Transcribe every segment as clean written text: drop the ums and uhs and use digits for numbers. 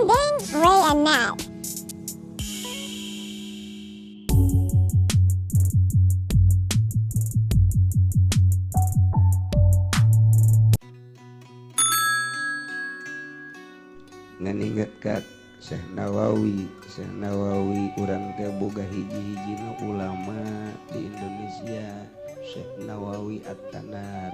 Trending Ray and Night. Ngan inget ka Syekh Nawawi, Syekh Nawawi urang teh boga hiji-hijina ulama di Indonesia, Syekh Nawawi At-Tanar.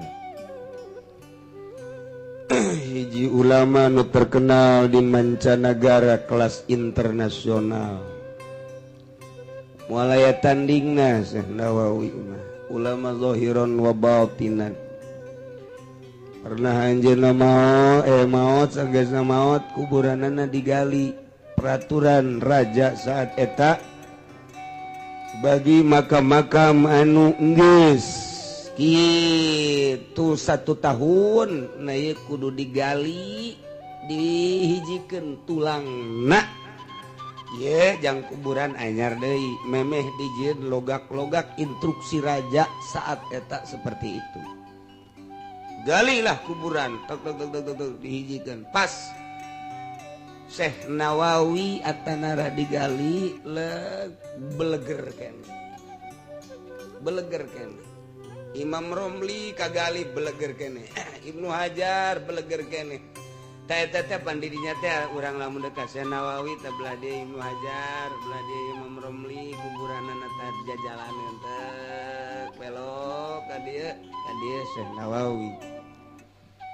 Hiji ulama nu terkenal di mancanagara kelas internasional. Moal aya tandingna Syekh Nawawi mah, ulama zahiran wa batinan. Pernah anjeunna maot sageusna maot kuburanana digali. Peraturan raja saat eta bagi makam-makam anu geus kitu 1 tahun na ieu kudu digali dihijikeun tulangna ye jang kuburan anyar deui memeh dijieun logak-logak instruksi raja saat eta seperti itu. Galilah kuburan tok tok tok tok tok dihijikeun pas Syekh Nawawi At-Tanara digali beleger kene. Beleger kene. Imam Romli kagali beleger kene. Ibnu Hajar beleger kene. Teh teh teh pandidinya teh urang lamun dekat Syekh Nawawi teh belah dia Ibnu Hajar, belah dia Imam Romli kuburanana teh jajalaneun teh belok ka dieu Syekh Nawawi.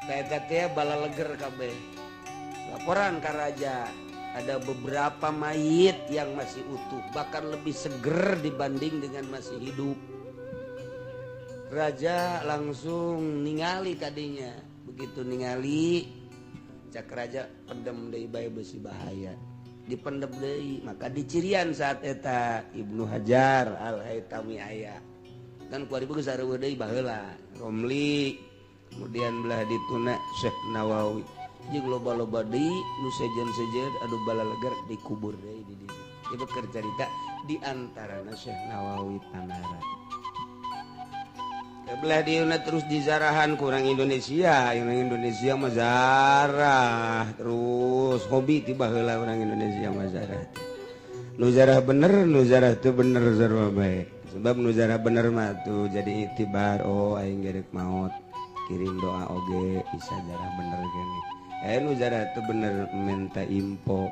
Teh teh teh balaleger kabeh. Laporan ke raja, ada beberapa mayit yang masih utuh, bahkan lebih seger dibanding dengan masih hidup. Raja langsung ningali kadinya. Begitu ningali, cak raja pendem deui bae besi bahaya. Dipendem deui, maka dicirian saat eta Ibnu Hajar Al-Haytami aya. Kan kuari geus sareueuh deui baheula. Romli, kemudian belah dituna Syekh Nawawi. Jeung loba-loba deui nu sejen-sejen anu balaleger dikubur deui di dieu. Ieu keur carita di antarana Syekh Nawawi Tanara. Belah dieuna terus dizarahan ku urang Indonesia, urang Indonesia mah zarah terus hobi ti baheula urang Indonesia mah zarah. Nu zarah bener, nu zarah teu bener sarua bae. Sebab nu zarah bener mah tuh jadi iktibar, oh aing gerek maot, kirim doa oge bisa zarah bener gini. Nu zarah teu bener minta info.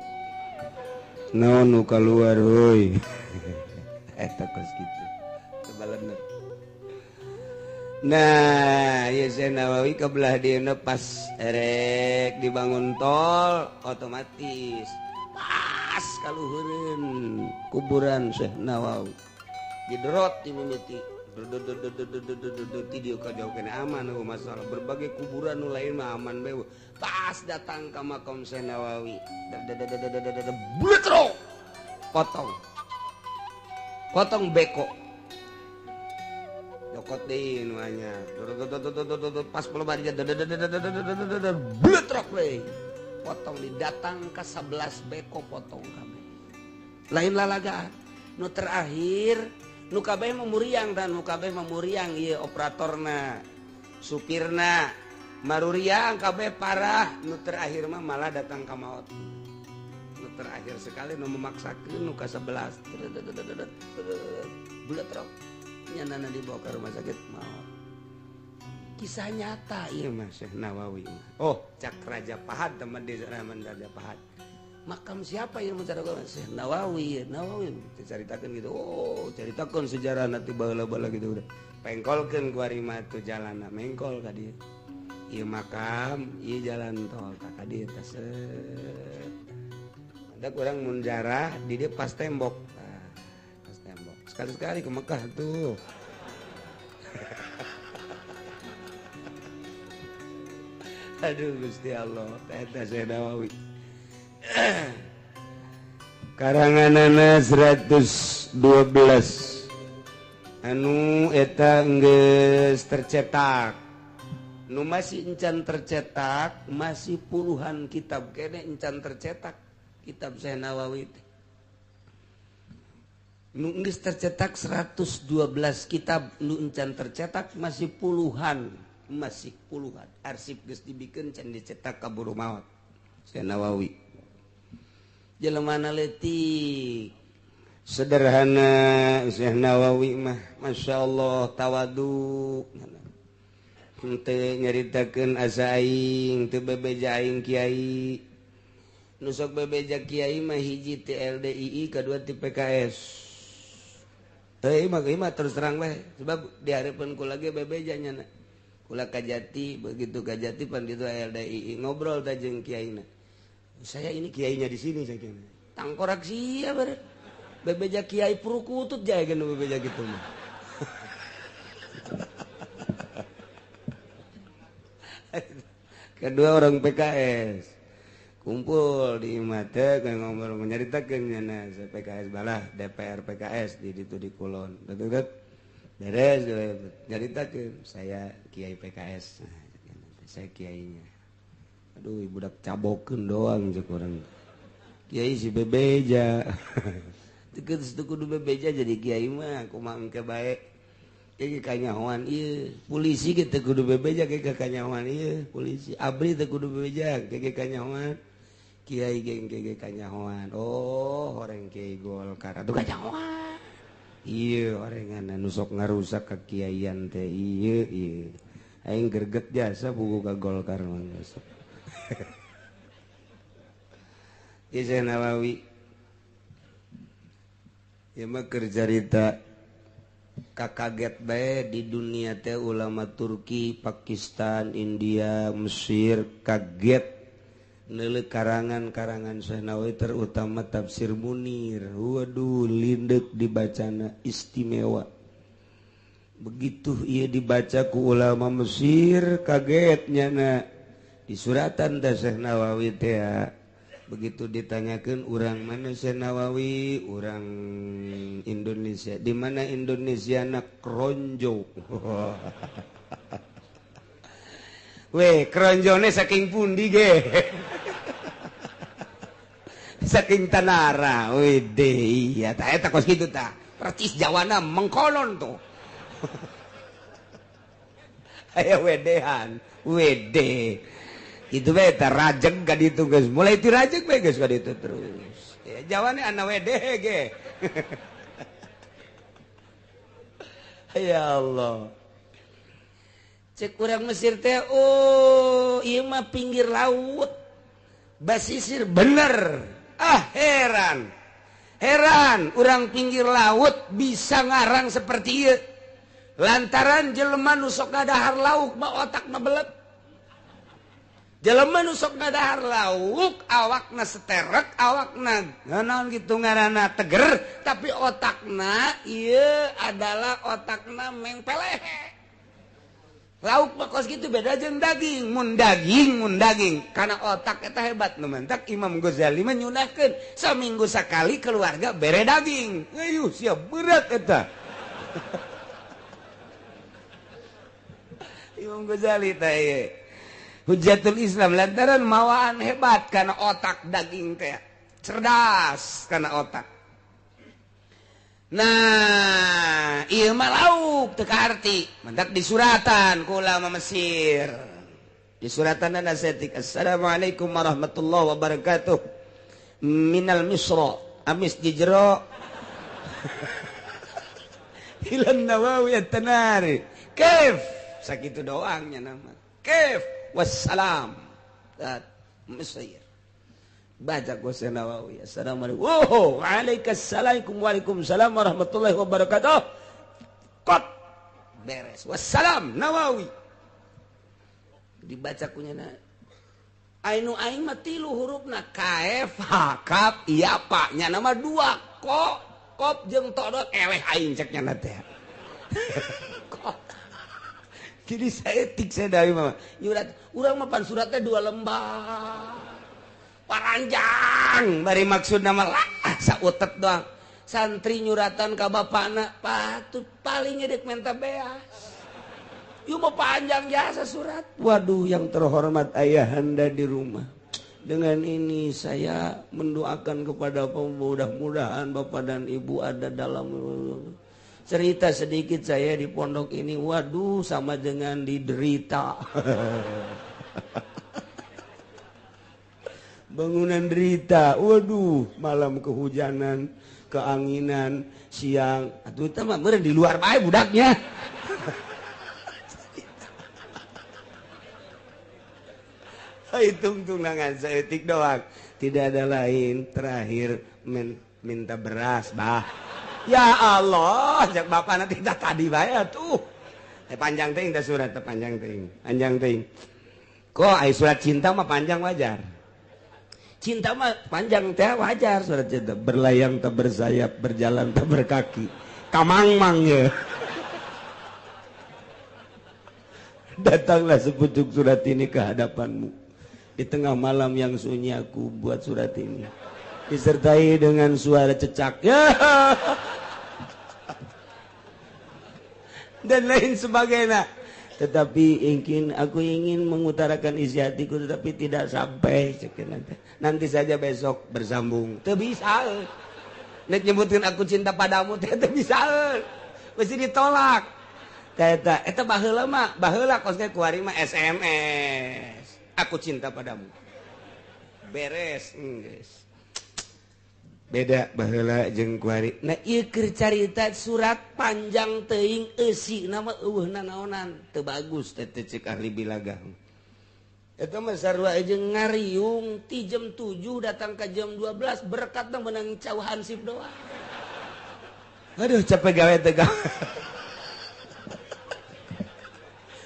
Naon nu kaluar heuy. Eta kos kitu. Tebalener. Nah, ya Syekh Nawawi kebelah dieuna pas erek dibangun tol otomatis pas kaluhureun kuburan Syekh Nawawi. Diderot dimimiti. Di dieu ka jauh kene aman eueuh masalah berbagai kuburan nu lain mah aman bae. Pas datang ka makam Syekh Nawawi, bletro. Potong. Potong beko. Jokot deui nu anyar. Pas peloba dia bletrok deui. Potong didatang ka 11 beko potong kabeh. Lain lalagaan. Nu terakhir nu kabeh memuriang dan nu kabeh memuriang ieu operatorna, supirna, maruriang kabeh parah. Nu terakhir mah malah datang ka maot. Nu terakhir sekali nu memaksakeun nu ka 11. Bletrok. Nyanana dibawa ke rumah sakit maot. Kisah nyata ieu mah Syekh Nawawi. Oh, cak Raja Pahad teman di zaman Raja Pahad. Makam siapa yang mencari Syekh Nawawi? Nawawi dicaritakeun gitu. Oh, caritakeun sejarah nanti baheula-baheula gitu udah. Pengkolkeun ku ari mah tuh jalanna mengkol ka dieu. Ieu makam, ieu jalan tol ka dieu teh set. Ada kurang mun jarah di dieu pas tembok. Nah, pas tembok. Sekali-sekali ke Mekah tuh. Aduh Gusti Allah, eta Syekh Nawawi. Karanganana 112 anu eta geus tercetak. Nu masih encan tercetak, masih puluhan kitab kene encan tercetak kitab Syekh Nawawi teh. Nu geus tercetak 112 kitab, nu encan tercetak masih puluhan, masih puluhan. Arsip geus dibikeun can dicetak kaburu maot Syekh Nawawi. Jelemana leutik sederhana Syekh Nawawi mah Masya Allah tawadu henteu nyaritakeun asa aing teu bebeja aing kiai nu sok bebeja kiai mah hiji ti LDII kadua ti PKS teu mah terus terang bae sebab di hareupeun kula ge bebeja nya kula Kajati begitu Kajati pan ditu LDII ngobrol tah jeung kiaina. Saya ini kiainya di sini saya kira. Tangkorak sia ber. Bebeja kiai perukutut jae geus bebeja gitu mah. Kedua orang PKS kumpul di imah teh ngobrol nyaritakeun nya PKS balah DPR PKS di ditu di Kulon. Betul beres nyaritakeun saya kiai PKS. Saya kiainya. Aduh budak cabokeun doang cek urang. Kiai si bebeja. Teu kudu bebeja jadi kiai mah kumaha engke bae. Kiai kanyahoan ieu, polisi ge teu kudu bebeja ge kanyahoan ieu, polisi abri teu kudu bebeja ge kanyahoan. Kiai ge ge kanyahoan. Oh, horeng kiai Golkar atuh kanyahoan. Ieu orengan anu sok ngarusak kakiaian teh ieu ieu. Aing gerget jasa buku ka Golkar mah sok. Syekh Nawawi ieu mah keur carita kakaget bae di dunia teh ulama Turki, Pakistan, India, Mesir kaget neuleuh karangan-karangan Syekh Nawawi terutama tafsir Munir. Waduh lindeuk dibacana istimewa. Begitu ieu dibaca ku ulama Mesir kaget nyana. Di suratan teh Syekh Nawawi teh begitu ditanyakan urang mana Syekh Nawawi, urang Indonesia. Di mana Indonesia na Kronjo. Weh, kronjone saking pundi ge? Saking Tanara. Wede, iya tah eta kos kitu tah. Percis Jawana mengkolon tuh. Aya wedehan, wede. Itu bae tah rajeg ka ditu geus. Mulai ti rajeg bae geus ka ditu terus. Ya Jawane ana wede ge. Ya Allah. Cek urang Mesir teh oh ieu mah pinggir laut. Basisir bener. Ah heran. Heran urang pinggir laut bisa ngarang seperti ieu. Lantaran jelema nu sok ngadahar lauk mah otakna belet. Jelema nu sok ngadahar lauk awakna seterek, awakna naon kitu ngaranna teger, tapi otakna ieu adalah otakna mengpeleh. Lauk mah kos kitu beda jeung daging, mun daging karena otak eta hebat nu mentak Imam Ghazali mah nyunahkeun saminggu sakali keluarga bere daging. Ayuh siap berat eta. Imam Ghazali teh ieu Hujjatul Islam lantaran mawaan hebat karena otak daging teh cerdas karena otak. Nah, ieu mah lauk teu kaarti, mentak disuratan ku ulama Mesir. Disuratan saeutik Assalamualaikum warahmatullahi wabarakatuh. Minal Misra amis di jero Ilan Nawawi at-Tanari. Kaif sakitu doangnya nama. Kaif wassalam. Mesir. Baca Syekh Nawawi. Assalamualaikum. Oh, waalaikumsalam waalaikumsalam warahmatullahi wabarakatuh. Kot beres. Wassalam Nawawi. Dibaca kunyana. Ainu aing mah tilu hurufna K F H K iya pak nya nama dua ko kop jeung todot eleh aing cek nya teh. Kok. Jadi saya tik saya dari mama. Nyurat urang mah pan suratnya 2 lembar. Paranjang bari maksud nama lah sautet doang. Santri nyuratan ka bapana patut paling ngedek menta beas. Ieu mah panjang jasa surat. Waduh yang terhormat ayahanda di rumah. Dengan ini saya mendoakan kepada mudah-mudahan bapak dan ibu ada dalam cerita sedikit saya di pondok ini. Waduh sama dengan diderita. Bangunan derita. Waduh, malam kehujanan, keanginan, siang atuh teh mah meureun di luar bae budaknya. Hitung tunangan saeutik doang, tidak ada lain. Terakhir minta beras, bah. Ya Allah, cek bapak nanti tak tadi bae atuh. Panjang teuing teh surat teh panjang teuing, panjang teuing. Kok ai surat cinta mah panjang wajar. Cinta mah panjang teh wajar surat cinta. Berlayang tak bersayap, berjalan tak berkaki. Kamangmang ya. Datanglah sepucuk surat ini ke hadapanmu. Di tengah malam yang sunyi aku buat surat ini. Disertai dengan suara cecak. Ya. Dan lain sebagainya. Tetapi aku ingin mengutarakan isi hatiku tetapi tidak sampai. Nanti saja besok bersambung. Teu bisa. Nek nyebutin aku cinta padamu teh teu bisa. Mesti ditolak. Eta eta baheula mah, baheula kos ge kuari mah SMS. Aku cinta padamu. Beres, geus. Beda baheula jeung kuari. Nah ieu keur carita surat panjang teuing eusina mah eueuh nanaonan. Teu bagus teh teh ceuk ahli bilagah. Eta mah sarua jeung ngariung ti jam 7 datang ka jam 12 berkatna meunang cau hansip doang. Aduh capek gawe teh gawe.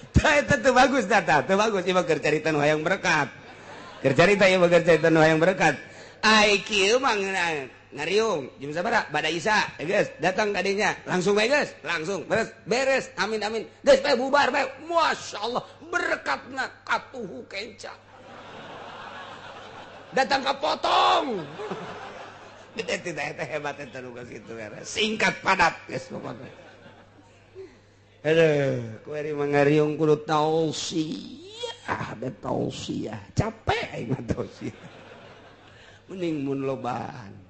Tah eta teu bagus tah, teu bagus ieu mah keur carita nu hayang berkat. Keur carita ieu mah keur carita nu hayang berkat. Ai kieu mah ngariung jam sabaraha bada isya geus datang ka dinya langsung bae geus langsung beres beres amin amin geus bae bubar bae masyaallah berkatna katuhu kenca datang ka potong tidak hebat eta nu geus kitu singkat padat geus pokokna aduh kuari mah ngariung kudu tausiah da tausiah capek aing mah tausiah mending mun lobaan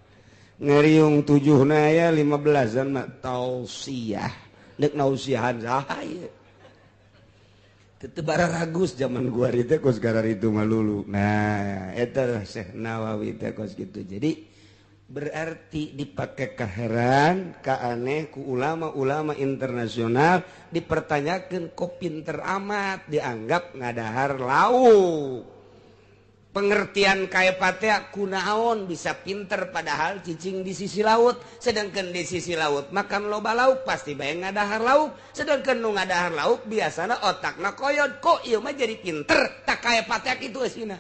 ngeriung 7 na ya 15-an mah tausiah nek nausiahan saha ieu teu bararagus zaman gua teh kos gararitu mah lulu. Nah eta Syekh Nawawi teh kos kitu. Jadi berarti dipake kaheran ka aneh ku ulama-ulama internasional dipertanyakeun kok pinter amat dianggap ngadahar lauk. Pengertian kaepatea kunaon bisa pinter padahal cicing di sisi laut, sedangkan di sisi laut makan loba lauk pasti bae ngadahar lauk, sedangkan nu ngadahar lauk biasana otakna koyod kok ieu mah jadi pinter tak kaepatea kitu eusina.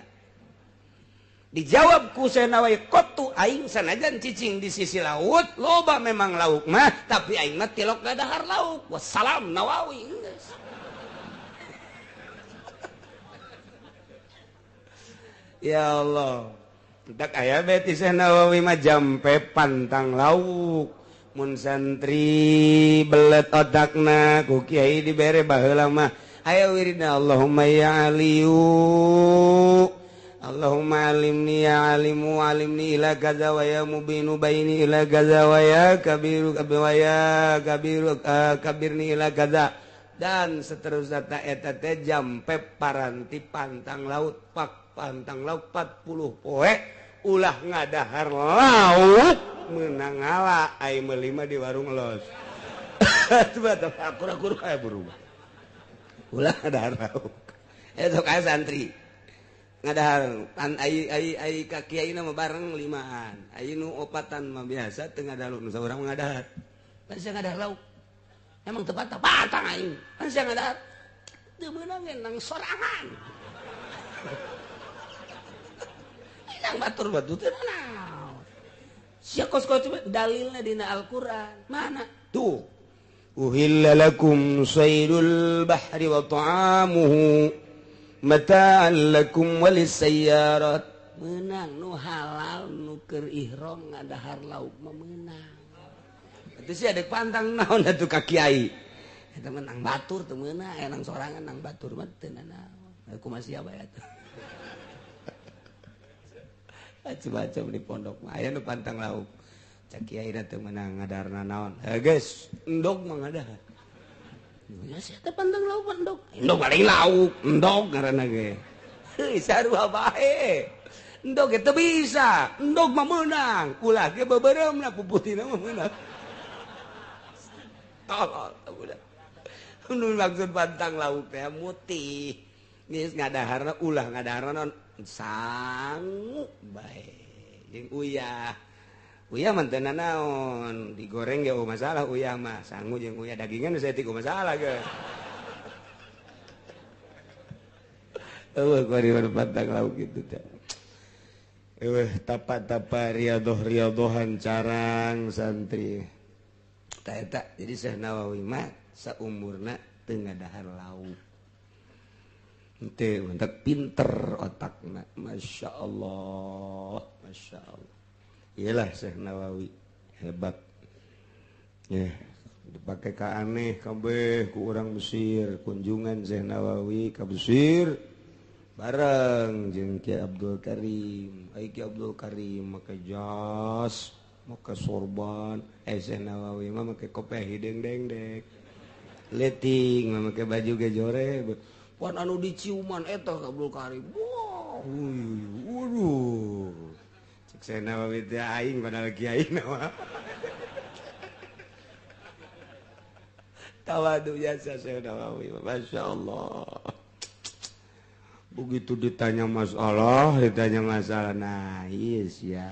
Dijawab ku Nawawi kotu aing sanajan cicing di sisi laut loba memang lauk mah tapi aing mah tilok ngadahar lauk. Wassalam Nawawi. Ya Allah, tak aya beti Syekh Nawawi mah jampe pantang lauk. Mun santri belet otakna ku kiai dibere baheula mah. Aya wiridna Allahumma ya aliyu Allahumma alimni ya alimu alimni ila kaza wa ya mubinu baini ila kaza wa ya kabiru wa ya kabiru kabirni ila kaza dan seterusnya ta eta teh jampe paranti pantang laut pak pantang lauk 40 poe ulah ngadahar lauk menang ngala ai meuli mah di warung los. Akur-akur kayak berubah. Ulah ngadahar lauk. Eta kae santri. Ngadahar pan ai ai ai ka kiai mah bareng limaan. Ai nu opatan mah biasa teu ngadahar nu saurang ngadahar. Pan sia ngadahar lauk. Emang teu patang aing. Pan sia ngadahar. Teu meunang nang sorangan. Nang batur batu teh naon. Sia kos-kos dalilna dina Al-Qur'an. Mana? Tuh. Uhilla lakum saydul bahri wa ta'amuhu mata'an lakum walisayyarat. Meunang nu halal nu keur ihram ngadahar lauk mah meunang. Atuh sia deuk pantang naon atuh ka kiai. Eta mah nang batur teu meunang, aya nang sorangan nang batur mah teu nanaon. Kumaha sia bae atuh. Macam-macam di pondok mah aya nu pantang lauk. Cak kiai teu meunang ngadarna naon. Heuh geus, endog mah ngadahar. Ya sia teh pantang lauk endog. Endog paling lauk, endog ngaranna ge. Heuh sarua bae. Endog teu bisa, endog mah meunang, ulah ge beubeuremna puputina mah meunang. Tolol budak. Nu maksud pantang lauk teh mutih. Geus ngadaharna ulah ngadaharna naon sangu bae jeung uyah. Uyah mah teu nanaon, digoreng ge eueuh masalah uyah mah, sangu jeung uyah dagingan saeutik masalah ge. Eueuh kuari pantang lauk kitu teh. Eueuh tapa-tapa riadoh-riadohan carang santri. Tah eta jadi Syekh Nawawi mah saumurna teu ngadahar lauk. Henteu mentak pinter otakna, Masya Allah, Masya Allah. Iyalah Syekh Nawawi hebat. Ya, dipakai ka aneh kabeh ku urang Mesir, kunjungan Syekh Nawawi ka Mesir bareng jeung Ki Abdul Karim. Ai Ki Abdul Karim make jas, make sorban, Syekh Nawawi mah make kopiah hideung dengdek. Leutik mah make baju ge jore. Pan anu diciuman eta Abdul Karim. Wah, waduh. Cek Syekh Nawawi teh aing padahal kiai mah. Tawadu jasa Syekh Nawawi, Masya Allah. Begitu ditanya masalah, nah iya sia.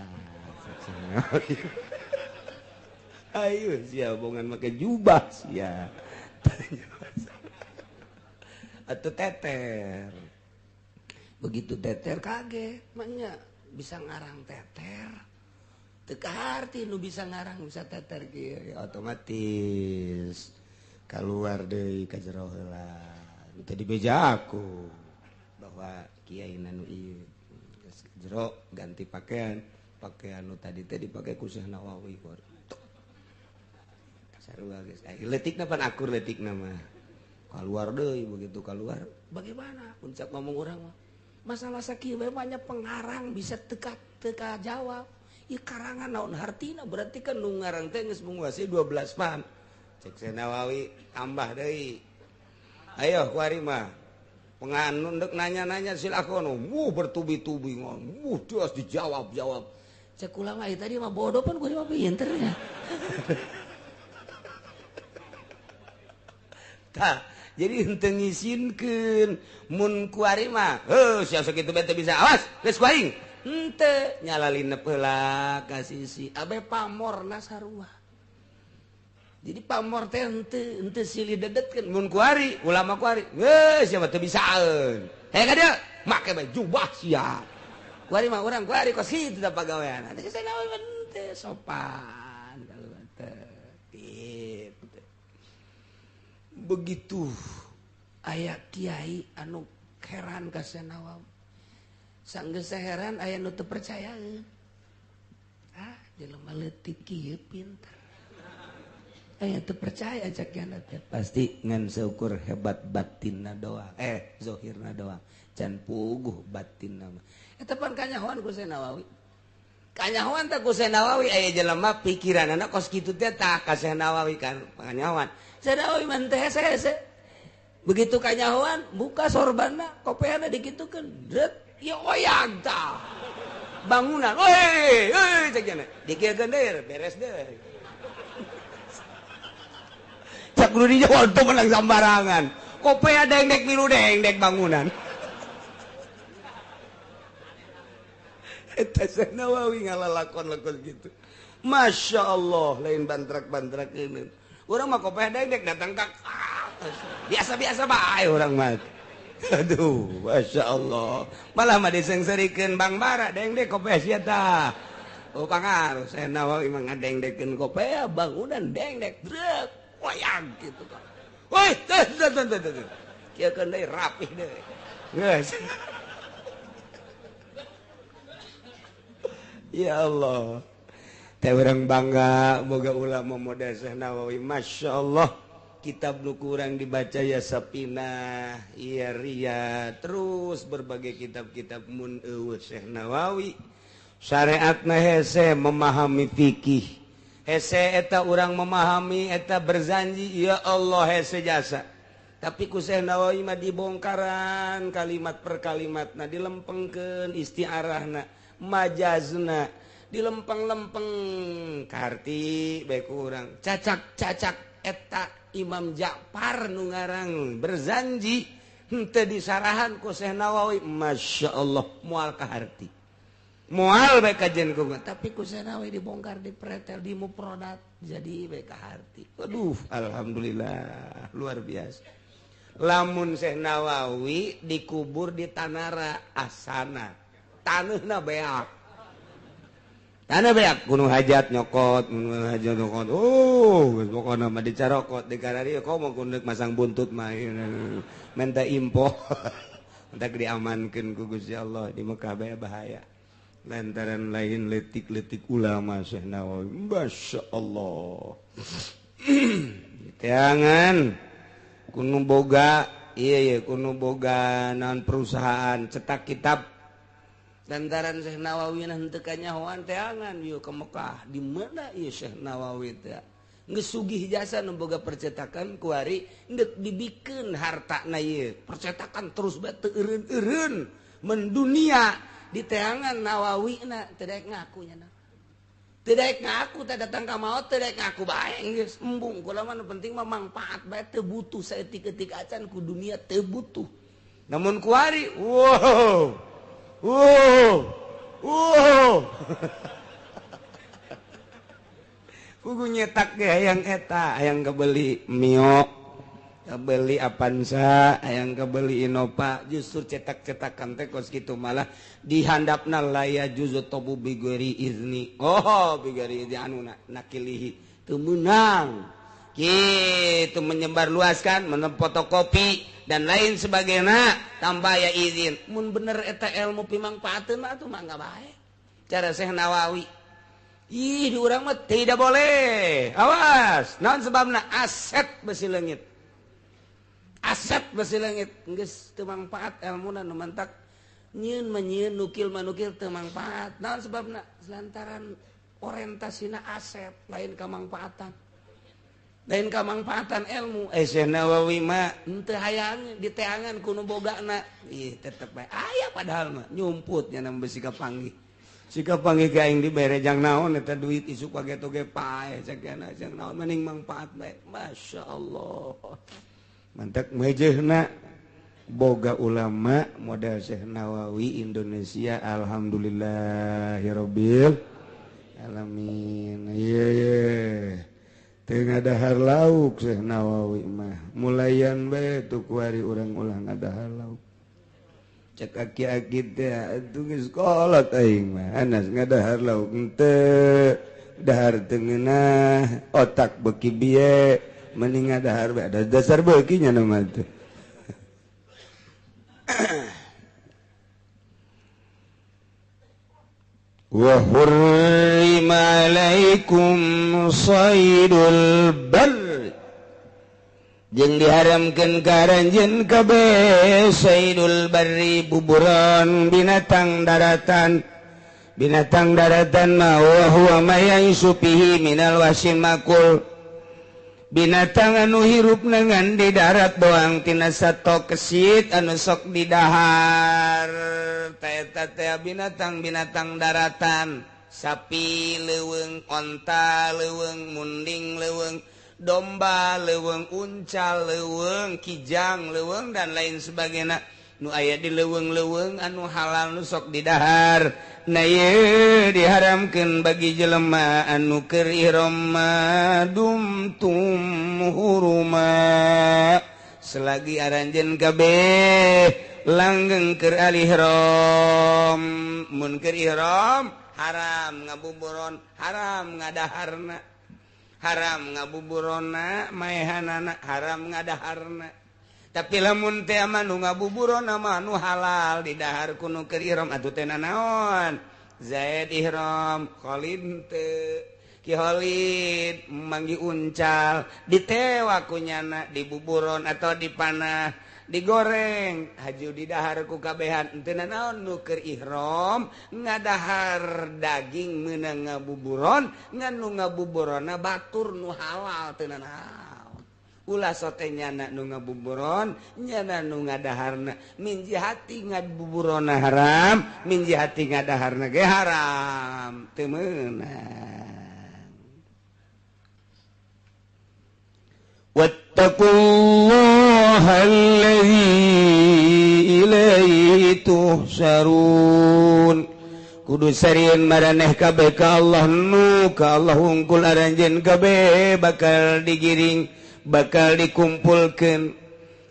Ayo sia bongan make jubah sia. Tanya masalah. Atau teter. Begitu teter kaget, maknya bisa ngarang teter. Teu kaharti nu bisa ngarang bisa teter kieu ya, otomatis keluar deui ka jero heula. Teu dibeja aku bahwa kiai nu ieu geus jero ganti pakaian, pakaian nu tadi teh dipake ku Syekh Nawawi. Sarua geus. Leutikna pan akur leutikna mah. Keluar deui, begitu keluar bagaimana puncak ngomong orang mah masalah sakieu bae banyak pengarang bisa teka teka jawab. Ieu karangan naon hartina, berarti kan nu ngarang teh geus menguasai 12 pan. Cek Syekh Nawawi tambah deui, ayo kuari mah penganun dek nanya-nanya silakan, wuh bertubi-tubi wuh terus dijawab-jawab. Cek ulama ieu tadi mah bodoh pan kuari mah pinter nya. Tah jadi henteu ngisinkeun mun kuari mah heuh sia sakitu bae teu bisa, awas geus ku aing henteu nyalalinep heula ka sisi abe pamorna sarua. Jadi pamor teh henteu silih dedetkeun mun kuari ulama kuari geus sia mah teu bisaeun heh ka dieu make bae jubah sia kuari mah urang kuari kos kitu da pagawean. Teh Nawawi henteu sopan kalau teh. Begitu aya kiai anu heran ka Syekh Nawawi, sanggeus heran aya nu teu percayaeun. Ah, jelema leutik kieu pinter. Aya teu percaya cak kiana teh pasti ngan seukur hebat batinna doang, zahirna doang, can puguh batinna mah. Eta pan kanyahoan ku Syekh Nawawi. Kanyahoan teh ku Syekh Nawawi aya jelema pikiranana kos kitu teh tah ka Syekh Nawawi kan kanyahoan. Syekh Nawawi mah teh hese-hese. Begitu kanyahoan buka sorbanna, kopeana dikitukeun, dret, ya oyag tah. Bangunan, woi, euy cek cenah. Dikieukeun deui, beres deui. Cak kudu dijawab teu menang sambarangan. Kopea dengdek milu dengdek bangunan. Eta Syekh Nawawi ngalalakon-lakon gitu. Masya Allah, lain bantrak-bantrak ini. Urang mah kopeh dengdek datang ka biasa-biasa bae urang mah. Aduh, Masya Allah. Malah mah disengserikeun Bang Bara dengdek kopeh sia tah. Oh pangaruh Syekh Nawawi mah ngadengdekeun kopeh bangunan dengdek drek wayang gitu kan. Woi, teh teh teh teh. Kieu keun deui rapih deui. Geus. Ya Allah. Teh urang bangga boga ulama model Syekh Nawawi. Masya Allah. Kitab nu kurang dibaca ya Sapinah, ya Ria, terus berbagai kitab-kitab mun eueuh Syekh Nawawi. Syariatna hese memahami fikih. Hese eta urang memahami eta berzanji ya Allah hese jasa. Tapi ku Syekh Nawawi mah dibongkaran kalimat per kalimatna dilempengkeun istiarahna. Majazna dilempeng-lempeng karti bae ku urang cacak-cacak eta Imam Ja'far nu ngarang berzanji henteu disarahan ku Syekh Nawawi. Masya Allah, moal kaharti, moal bae kajen ku, tapi ku Syekh Nawawi dibongkar, dipretel, dimuprodat, jadi bae kaharti. Aduh, alhamdulillah, luar biasa. Lamun Syekh Nawawi dikubur di Tanara, asana taneuhna beak, tanah beak, gunung hajat nyokot, gunung hajat nyokot. Oh, geus pokona mah dicarokot di karari komo kunek masang buntut mah minta info. Entak diamankeun ku Gusti Allah di Mekah bae bahaya. Lantaran lain letik-letik ulama Syekh Nawawi. Masya Allah. Teangan kunu boga, iya iya, kunu boga naon, perusahaan cetak kitab. Lantaran Syekh Nawawi henteu kanyahoan, teangan yuk ke Mekah. Di mana ieu Syekh Nawawi teh? Geus sugih jasa nu boga percetakan, kuari geus dibikeun hartana ieu. Percetakan terus bae teu eureun-eureun mendunia. Diteangan Nawawi na teu daek ngaku nya. Teu daek ngaku teh datang ka maot, teu daek ngaku bae geus embung. Kula mah nu penting mah mangpaat bae, teu butuh saeutik-eutik acan ku dunia, teu butuh. Namun kuari, wow. Wow. Wow. Kudu nyetak ge hayang eta, hayang kebeli Mio, kebeli Avanza, hayang kebeli Innova, justru cetak-cetakan teh kos kitu malah dihandapna la yajuzu tabu bighairi izni. Oh, bighairi izni anu nakilihi teu meunang. Kitu menyebar luaskan, fotokopi dan lain sebagainya tanpa aya izin. Mun bener eta ilmu pimangpaateun mah atuh mangga bae. Cara Syekh Nawawi. Ih, di urang mah tidak boleh. Awas, naon sebabna? Aset besi leungit. Aset besi leungit geus teu mangpaat elmuna, nu mantak nyieun mah nyieun, nukil mah nukil, teu mangpaat. Naon sebabna? Lantaran orientasina aset, lain kamangpaatan. Lain kamangpaatan ilmu. Eh, Syekh Nawawi mah henteu hayang diteangan ku nu bogana. Ih, tetep bae aya padahal mah nyumput nya besi kapanggih. Sikap panggih ka aing dibere jang naon eta duit, isuk kaget oge paeh sakiana, jang naon, mending mangpaat bae. Masya Allah. Mantak mejehna boga ulama model Syekh Nawawi Indonesia, alhamdulillahirabbil alamin. Ieu ye. Teu ngadahar lauk Syekh Nawawi mah. Mulayan bae tu kuari urang ulah ngadahar lauk. Cek aki-aki teh atuh geus kolot aing mah anas ngadahar lauk henteu, dahar teu ngeunah, otak beuki bieu, mending ngadahar bae, ada dasar beuki nya mah teh. Wa hurrima alaikum saydul barr, jeung diharamkeun ka aranjeun kabeh saydul barri, buburon binatang daratan. Binatang daratan mah wa huwa ma yaisu fihi minal wahsyil makul, binatang anu hirup ngan di darat doang tina sato kesit anu sok didahar. Eta teh binatang-binatang daratan, sapi leuweung, onta leuweung, munding leuweung, domba leuweung, unca leuweung, kijang leuweung, dan lain sebagainya nu aya di leuweung-leuweung anu halal nu sok didahar. Nah ieu diharamkeun bagi jelema anu keur ihram dumtum huruma, selagi aranjeun kabeh langgeng keur al-ihram. Mun keur ihram haram ngabuburon, haram ngadaharna, haram ngabuburona maehanana, haram ngadaharna. Tapi lamun teh mah nu ngabuburona mah nu halal didahar ku nu keur ihram atuh teh nanaon. Zaid ihram, Khalid teu. Ki Khalid manggi uncal, ditewa ku nyana, dibuburon atau dipanah, digoreng, haju didahar ku kabehan. Teu nanaon nu keur ihram ngadahar daging meunang ngabuburon, ngan nu ngabuburona batur nu halal teu nanaon. Ulah sote nyana nu ngabuburon, nyana nu ngadaharna. Min jihati ngabuburonna haram, min jihati ngadaharna ge haram. Teu meunang. Wattaqullaha allazi ilaihi tuhsyarun. Kudu sarieun maraneh kabeh ka Allah nu ka Allah hungkul aranjeun kabeh bakal digiring, bakal dikumpulkeun.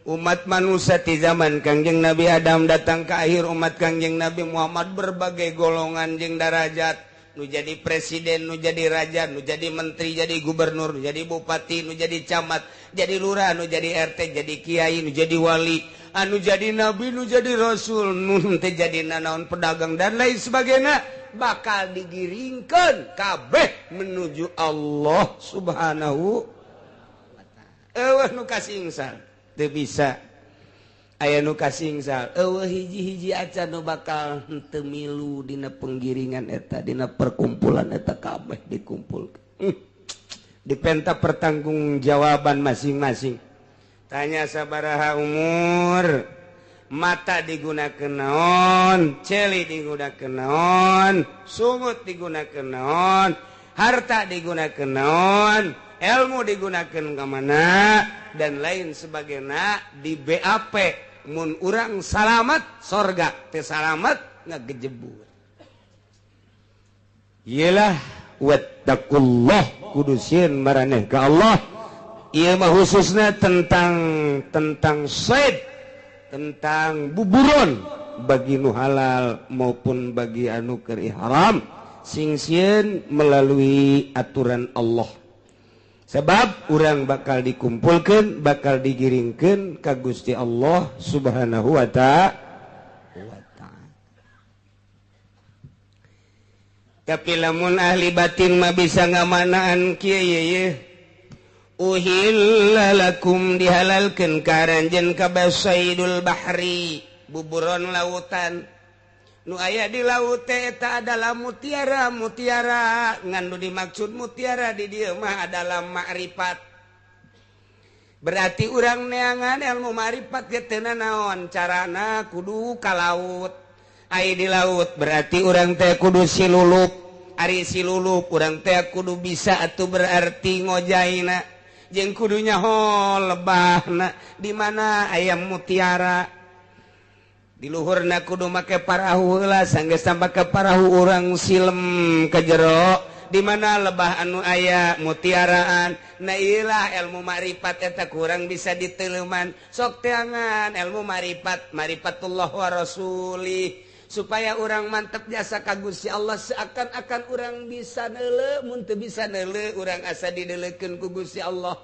Umat manusia di zaman Kangjeng Nabi Adam datang ke akhir umat Kangjeng Nabi Muhammad berbagai golongan jeung darajat, nu jadi presiden, nu jadi raja, nu jadi menteri, jadi gubernur, nu jadi bupati, nu jadi camat, jadi lurah, nu jadi RT, jadi kiai, nu jadi wali, anu jadi nabi, nu jadi rasul, nu teu jadi nanaon pedagang dan lain sebagainya, bakal digiringkeun kabeh menuju Allah Subhanahu wa ta'ala. Eueuh nu kasingsal teu bisa, aya nu kasingsal eueuh hiji-hiji acan nu bakal henteu milu dina penggiringan eta, dina perkumpulan eta kabeh dikumpulkeun. Dipenta pertanggungjawaban masing-masing. Tanya sabaraha umur, mata digunakeun naon, celi digunakeun naon, sungut digunakeun naon, harta digunakeun naon, ilmu digunakeun ka mana, dan lain sebagainya. Di BAP mun urang salamat sorga, teu salamat ngagejebur. Iyalah wattaqullah, kudu sieun maraneh ka Allah. Ieu mah khususna tentang said, tentang buburon bagi nu halal maupun bagi anu keur haram, sing sieun melalui aturan Allah. Sebab urang bakal dikumpulkeun, bakal digiringkeun ka Gusti Allah Subhanahu wa ta'ala. Tapi lamun ahli batin mah bisa ngamanaan kieu ye. Uhilla lakum dihalalkeun ka aranjeun kabeh saidul bahri, buburon lautan. Nu aya di laut teh eta adalah mutiara, mutiara ngan nu dimaksud mutiara di dieu mah adalah makrifat. Berarti urang neangan ilmu makrifat ge teu nanaon, carana kudu ka laut. Ai di laut berarti urang teh kudu silulup. Ari silulup urang teh kudu bisa atuh berarti ngojaina. Jeung kudu nyaho lebahna di mana aya mutiara. Di luhurna kudu make parahu heula, sanggeus sampai ke parahu urang silem ke jero di mana lebah anu aya mutiaraan. Nah iyalah ilmu makrifat eta kurang bisa diteleuman. Sok teangan ilmu makrifat, marifatullah wa rasulih, supaya urang mantep jasa ka Gusti Allah, seakan-akan urang bisa neuleuh, mun teu bisa neuleuh urang asa dideulekeun ku Gusti Allah.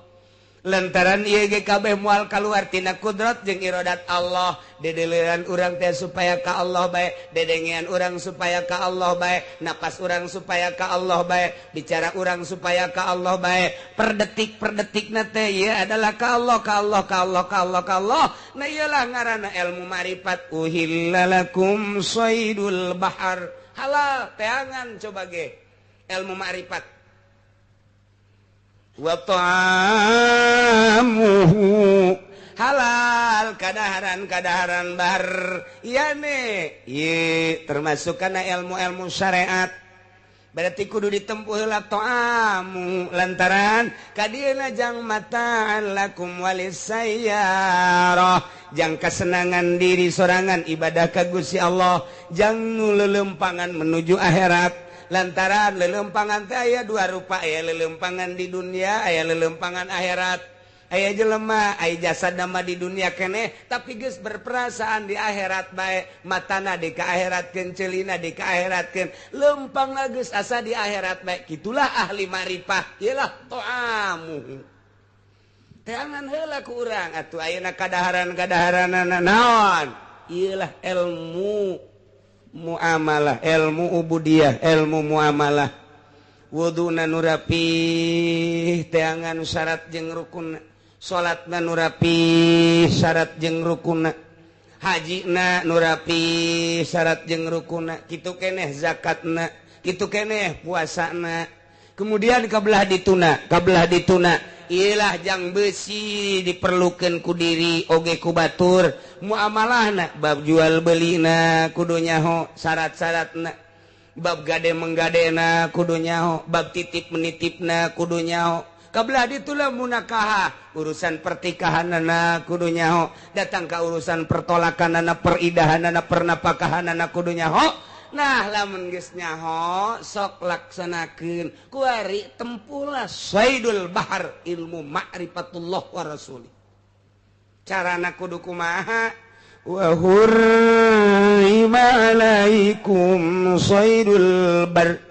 Lantaran ieu ge kabeh moal kaluar tina kudrat jeung iradat Allah. Dedelean urang teh supaya ka Allah bae, dedengean urang supaya ka Allah bae, napas urang supaya ka Allah bae, bicara urang supaya ka Allah bae, per detik per detikna teh ieu adalah ka Allah, ka Allah, ka Allah, ka Allah, ka Allah. Nah ieulah ngaranna ilmu makrifat. Uhilla lakum saydul bahar, halal teangan coba ge ilmu makrifat. Wa ta'amuhu halal kadaharan-kadaharan bar yane ye termasuk kana ilmu-ilmu syariat. Berarti kudu ditempuh heula ta'amu, lantaran kadieuna jang mataan lakum walisayyarah, jang kasenangan diri sorangan ibadah ka Gusti Allah, jang nu lelempangan menuju akhirat. Lantaran lelempangan teh aya dua rupa, aya lelempangan di dunia, aya lelempangan akhirat. Aya jelema, aya jasad nama di dunia keneh, tapi geus berperasaan di akhirat bae, matana di ka akhiratkeun, ceulina di ka akhiratkeun, lempangna geus asa di akhirat bae. Kitulah ahli marifah, ieulah ta'amu. Teangan heula ku urang atuh ayeuna kadaharan-kadaharanana naon? Ieulah ilmu muamalah, ilmu ubudiyah, ilmu muamalah. Wuduna nu rapih, teangan syarat jeung rukun, salatna nu rapih syarat jeung rukunna, hajina nu rapih syarat jeung rukunna, kitu keneh zakatna, kitu keneh puasana. Kemudian kabelah dituna, kabelah dituna Ilah jang besi diperlukan ku diri oge ku batur muamalahna bab jual belina kudu nyaho syarat-syaratna bab gade menggadena kudu nyaho bab titip menitipna kudu nyaho kabelah ditulah munakaha urusan pertikahanana kudu nyaho datang ka urusan pertolakanana peridahanana pernapakahanana kudu nyaho. Nah lamun geus nyaho sok laksanakeun kuari tempulah saidul bahar ilmu ma'rifatullah wa rasuli. Carana kudu kumaha wa hurrima alaikum saidul bar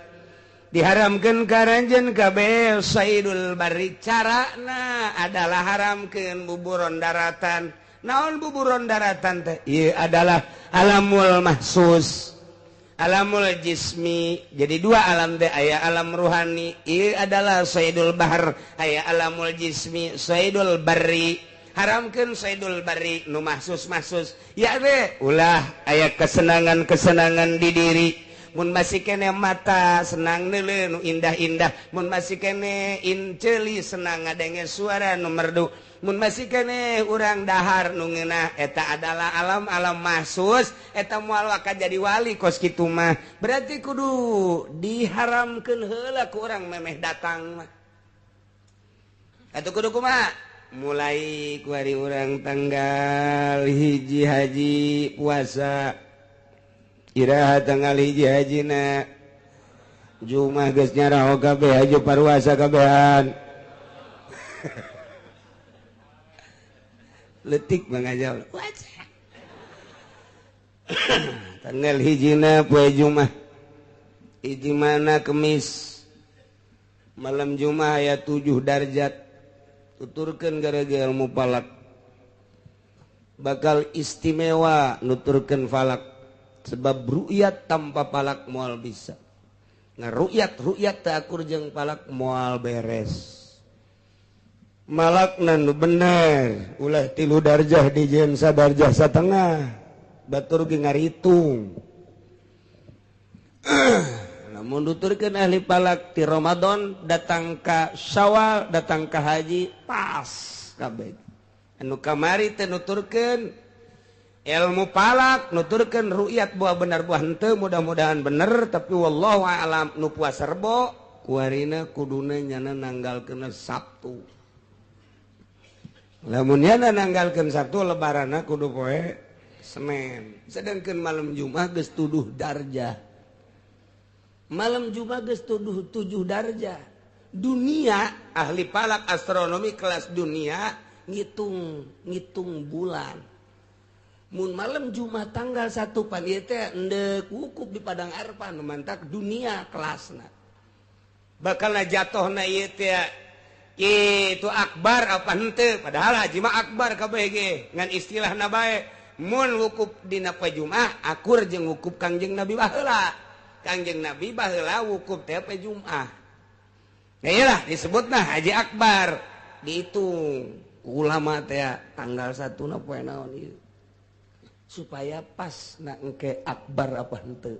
diharamkeun ka aranjeun kabeh saidul barri. Carana adalah haramkeun buburon daratan. Naon buburon daratan teh? Ieu adalah alamul mahsus, alamul jismi. Jadi dua alam teh, aya alam ruhani ieu adalah saidul bahar, aya alamul jismi saidul barri. Haramkeun saidul barri nu mahsus-mahsus ya teh ulah aya kesenangan-kesenangan di diri. Mun masih kene mata senang neuleuh nu indah-indah, mun masih kene inceuli senang ngadenge suara nu merdu, mun masih kene urang dahar nu ngeunah, eta adalah alam-alam mahsus. Eta moal waka jadi wali kos kitu mah. Berarti kudu diharamkeun heula ku urang memeh datang mah. Atuh kudu kumaha? Mulai ku hari urang tanggal 1 haji puasa, iraha tanggal 1 hajina Jumat geus nyaraho kabeh haji paruasa kabehan. Letik mangajal. Tanggal 1 poe Jumat. Hiji mana Kemis. Malam Jumat aya 7 darjat. Tuturkeun gara-gara ilmu falak. Bakal istimewa nuturkeun falak. Sebab ru'yat tanpa falak moal bisa. Nah ru'yat teu akur jeung falak moal beres. Malakna nu bener ulah 3 darjah di jeung sadarjah satengah batur ge ngaritung. Lamun nuturkeun ahli falak ti Ramadan datang ka Syawal datang ka haji pas kabeh. Anu kamari teh nuturkeun ilmu falak nuturkeun ru'yat buah bener buah henteu, mudah-mudahan bener tapi wallahu a'lam. Nu puasa Rebo kuarina kuduna nyana nanggalkeun Sabtu. Lamun nyana nanggalkeun Sabtu lebaranna kudu poe Senin. Sedangkan malam Jumat geus tuduh darjah. Malam Jumat geus tuduh 7 darjah. Dunia ahli falak astronomi kelas dunia ngitung bulan. Mun malam Jumat tanggal 1 pan ieu teh endek wukuf di Padang Arfah nu mantak dunia kelasna. Bakalna jatohna ieu teh itu akbar apa henteu, padahal haji mah akbar kabeh ge ngan istilahna bae. Mun wukuf dina poe Jumat akur jeung wukuf Kangjeng Nabi baheula. Kangjeng Nabi baheula wukuf teh poe Jumat. Nah iyalah disebutna haji akbar. Dihitung ku ulama teh tanggal 1 na poe naon ieu supaya pas na engke akbar apa henteu.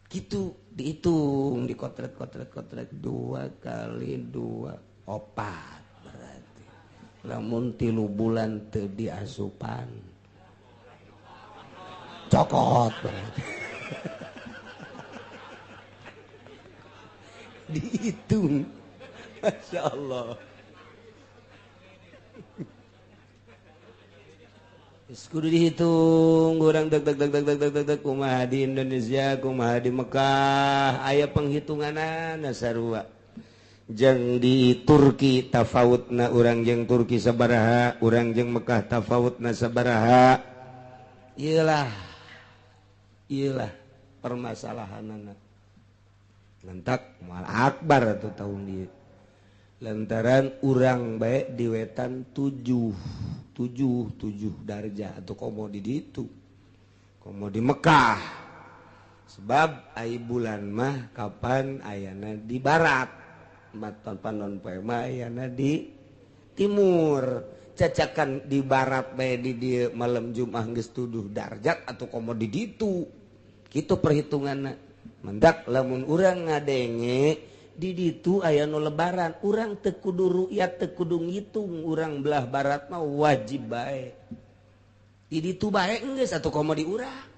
Gitu dihitung dikotret-kotret-kotret 2 kali 2 4 berarti. Lamun 3 bulan teu diasupan cokot berarti. Dihitung. Masya Allah. Kudu dihitung urang deg deg deg deg deg deg deg kumaha di Indonesia kumaha di Mekah aya penghitunganana sarua. Jeung di Turki tafawutna urang jeung Turki sabaraha, urang jeung Mekah tafawutna sabaraha. Iyalah. Iyalah permasalahanana. Lantak moal akbar atuh tahun ieu. Lantaran urang bae di wetan 7 darjah atau komo di ditu komo di Mekah. Sebab ai bulan mah kapan ayana di barat, maton panon poe mah ayana di timur. Cacakan di barat bae di dieu malam Jumat geus 7 darjat atau komo di ditu. Kitu perhitunganna. Mendak lamun urang ngadenge Di ditu aya nu lebaran, urang teu kudu ru'yat, teu kudu ngitung, urang belah barat mah wajib bae. Di ditu bae geus atuh komo di urang.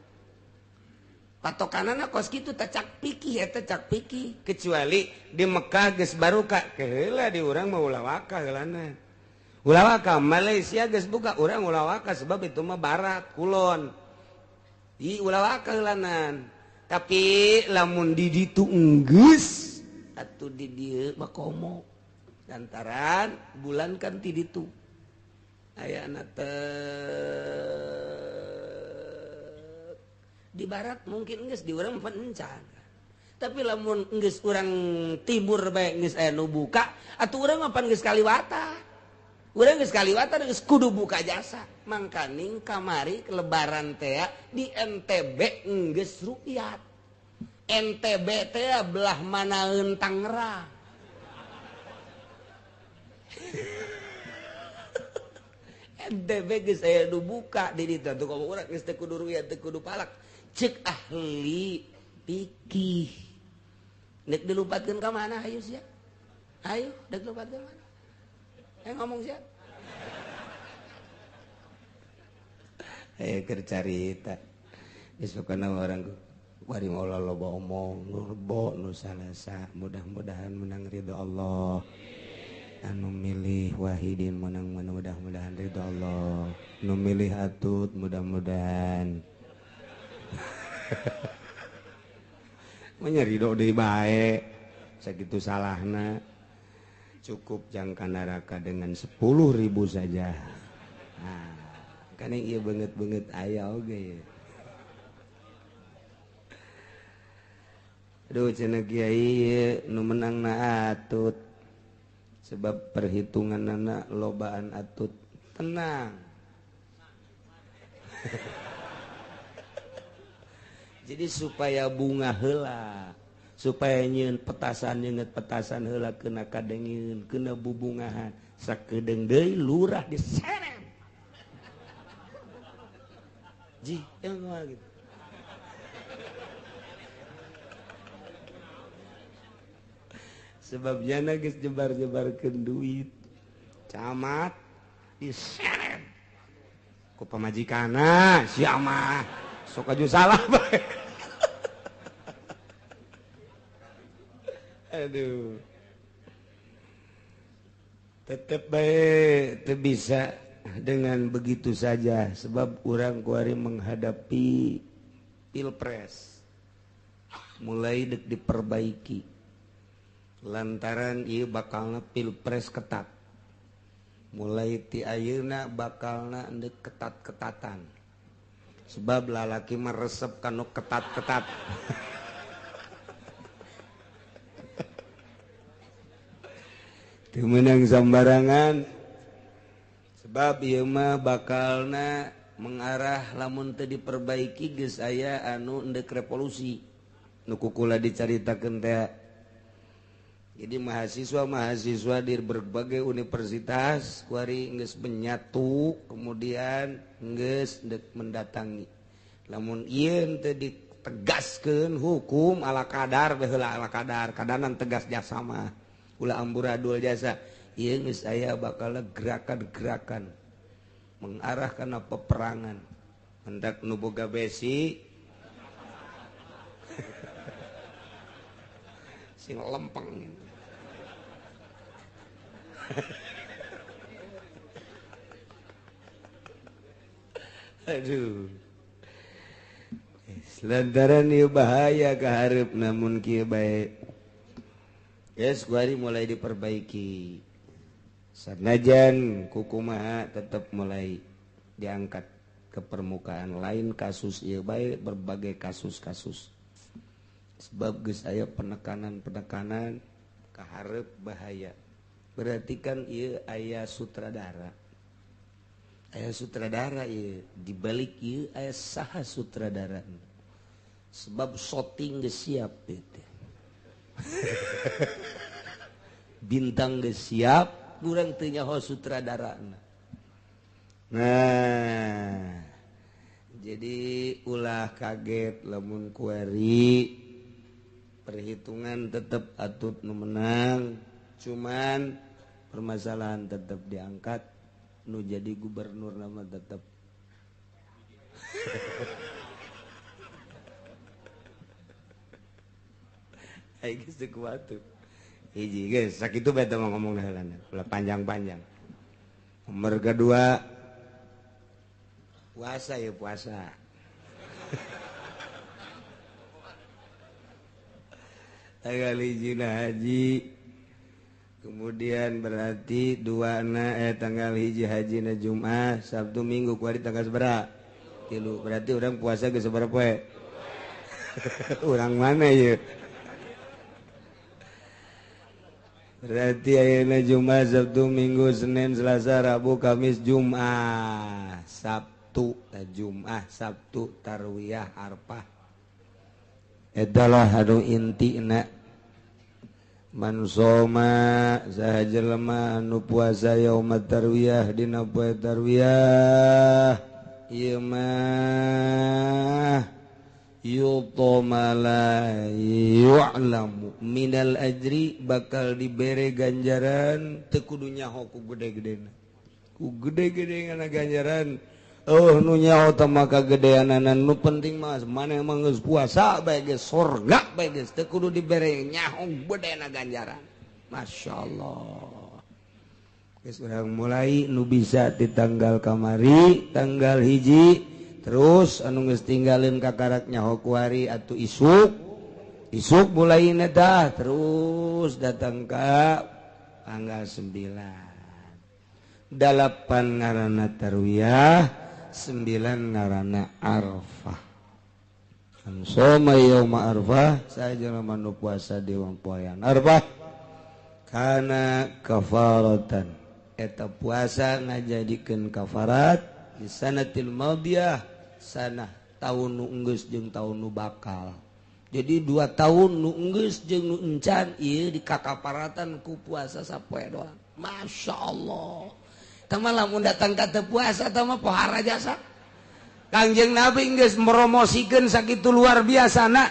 Patokanana kos kitu teh cak pikih eta cak pikih, kecuali di Mekah geus baruka keheula di urang mah ulah waka heulana. Ulah waka Malaysia geus buka urang ulah waka sebab itu mah barat kulon. Di ulah waka heulanan. Tapi lamun di ditu enggeus atuh di dieu mah komo. Lantaran bulan kan ti ditu. Ayana teh di barat mungkin geus di urang encan. Tapi lamun geus urang timur bae geus aya nu buka, atuh urang mah pan geus kaliwata. Urang geus kaliwata geus kudu buka jasa. Mangkaning kamari lebaran teh di NTB geus rukyat. NTB teh belah manaeun Tangerang. NTB geus aya nu buka di ditu atuh komo urang geus teu kudu rukyat, teu kudu palak. Cek ahli pikih nek dilupatkeun ka mana hayu sia? Hayu dek dilupatkeun mana? Ngomong sia. Keur carita. Geus pokona urang bari moal loba omong, nu rebo nu salasa, mudah-mudahan menang ridho Allah. Anu milih Wahidin menang mudah-mudahan ridho Allah. Nu milih Atut mudah-mudahan menyerido deui bae sakitu salahna cukup jangka neraka dengan 10.000 saja. Nah, kan ieu beungeut-beungeut aya oge. Aduh cenah kiai nu menangna Atut sebab perhitunganna lobaan Atut. Tenang. Jadi supaya bunga heula, supaya nyieun petasan nyeungeut petasan heula kena kadengeun, kena bubungahan, sakedeung deui lurah diseret. Ji, yang kumaha gitu. Sebab jana geus jebar-jebarkeun duit. Camat diseret. Ku pamajikanna sia mah sok aju salah bae. Aduh. Tetep bae teu bisa dengan begitu saja sebab urang kuari menghadapi pilpres. Mulai dek diperbaiki. Lantaran ieu bakalna pilpres ketat. Mulai ti ayeuna bakalna endek ketat-ketatan. Sebab lalaki mah resep kanu ketat-ketat. Teu meunang sambarangan. Sebab ieu mah bakalna mengarah lamun teu diperbaiki geus aya anu endek revolusi. Nu kukula dicaritakeun teh. Jadi mahasiswa-mahasiswa di berbagai universitas kuari geus menyatu kemudian geus dek mendatangi. Lamun ieu teu ditegaskeun hukum ala kadar baheula ala kadar, kadanan tegas jasa mah. Ulah amburadul jasa. Ieu geus aya bakal gerakan-gerakan mengarah kana peperangan. Hendak nu boga besi sing lempeng. Aduh. Lantaran ieu bahaya kaharep namun kieu bae. Yes, kuari mulai diperbaiki. Sanajan kukumaha tetap mulai diangkat ke permukaan lain kasus ieu bae berbagai kasus-kasus. Sebab geus aya penekanan-penekanan kaharep bahaya. Berarti kan ieu aya sutradara. Aya sutradara ieu, di balik ieu aya saha sutradara. Sebab shooting geus siap ieu teh. Bintang geus siap, kurang teu nyaho sutradarana. Nah, jadi ulah kaget lamun kuari Perhitungan tetap Atut nu menang, cuman permasalahan tetap diangkat, nu jadi gubernur nama tetap. Ayo geus teu kuat tuh. Hiji geus sakitu bae teh ngomong heulana, ulah panjang-panjang. Nomor kedua puasa ya puasa. Tanggal hiji haji, kemudian berarti dua na tanggal hiji haji na Jumat, Sabtu Minggu kuari tanggal sabaraha? 3. Berarti orang puasa geus sabaraha poe? Urang mana ieu? Berarti ayeuna Jumat, Sabtu, Minggu, Senin, Selasa, Rabu, Kamis, Jumat, Sabtu, Jumat, Sabtu, Tarwiyah, Arfah. Adalah anu intina. Man soma saha jelema anu puasa yaumat tarwiyah dina poe tarwiyah ieu mah yutoma la yu'lamu minal ajri bakal dibere ganjaran teu kudu nyaho ku gede-gedena ku gede-gedena ganjaran. Oh nu nyaho teh maka gedeanana nu penting mah maneh mah geus puasa bae geus sorga bae geus teu kudu dibere nyaho gedena ganjaran. Masyaallah. Geus urang mulai nu bisa di tanggal kamari tanggal hiji terus anu geus tinggalin kakarak nyaho kuari atuh isuk isuk mulai dah terus datang ka tanggal 9 8 ngaranna tarwiyah 9 ngaranna Arfah. Soma yauma Arfah saja manu puasa di poean Arfah kana kafaratan eta puasa ngajadikeun kafarat di sanatil madiyah sanah tahun nu enggeus jeung tahun nu bakal. Jadi 2 tahun nu enggeus jeung nu encan ieu dikakaparatan ku puasa sapoe doang. Masya Allah. Tama lamun datang ka teu puasa tama pohara jasa. Kangjeng Nabi geus promosikeun sakitu luar biasana.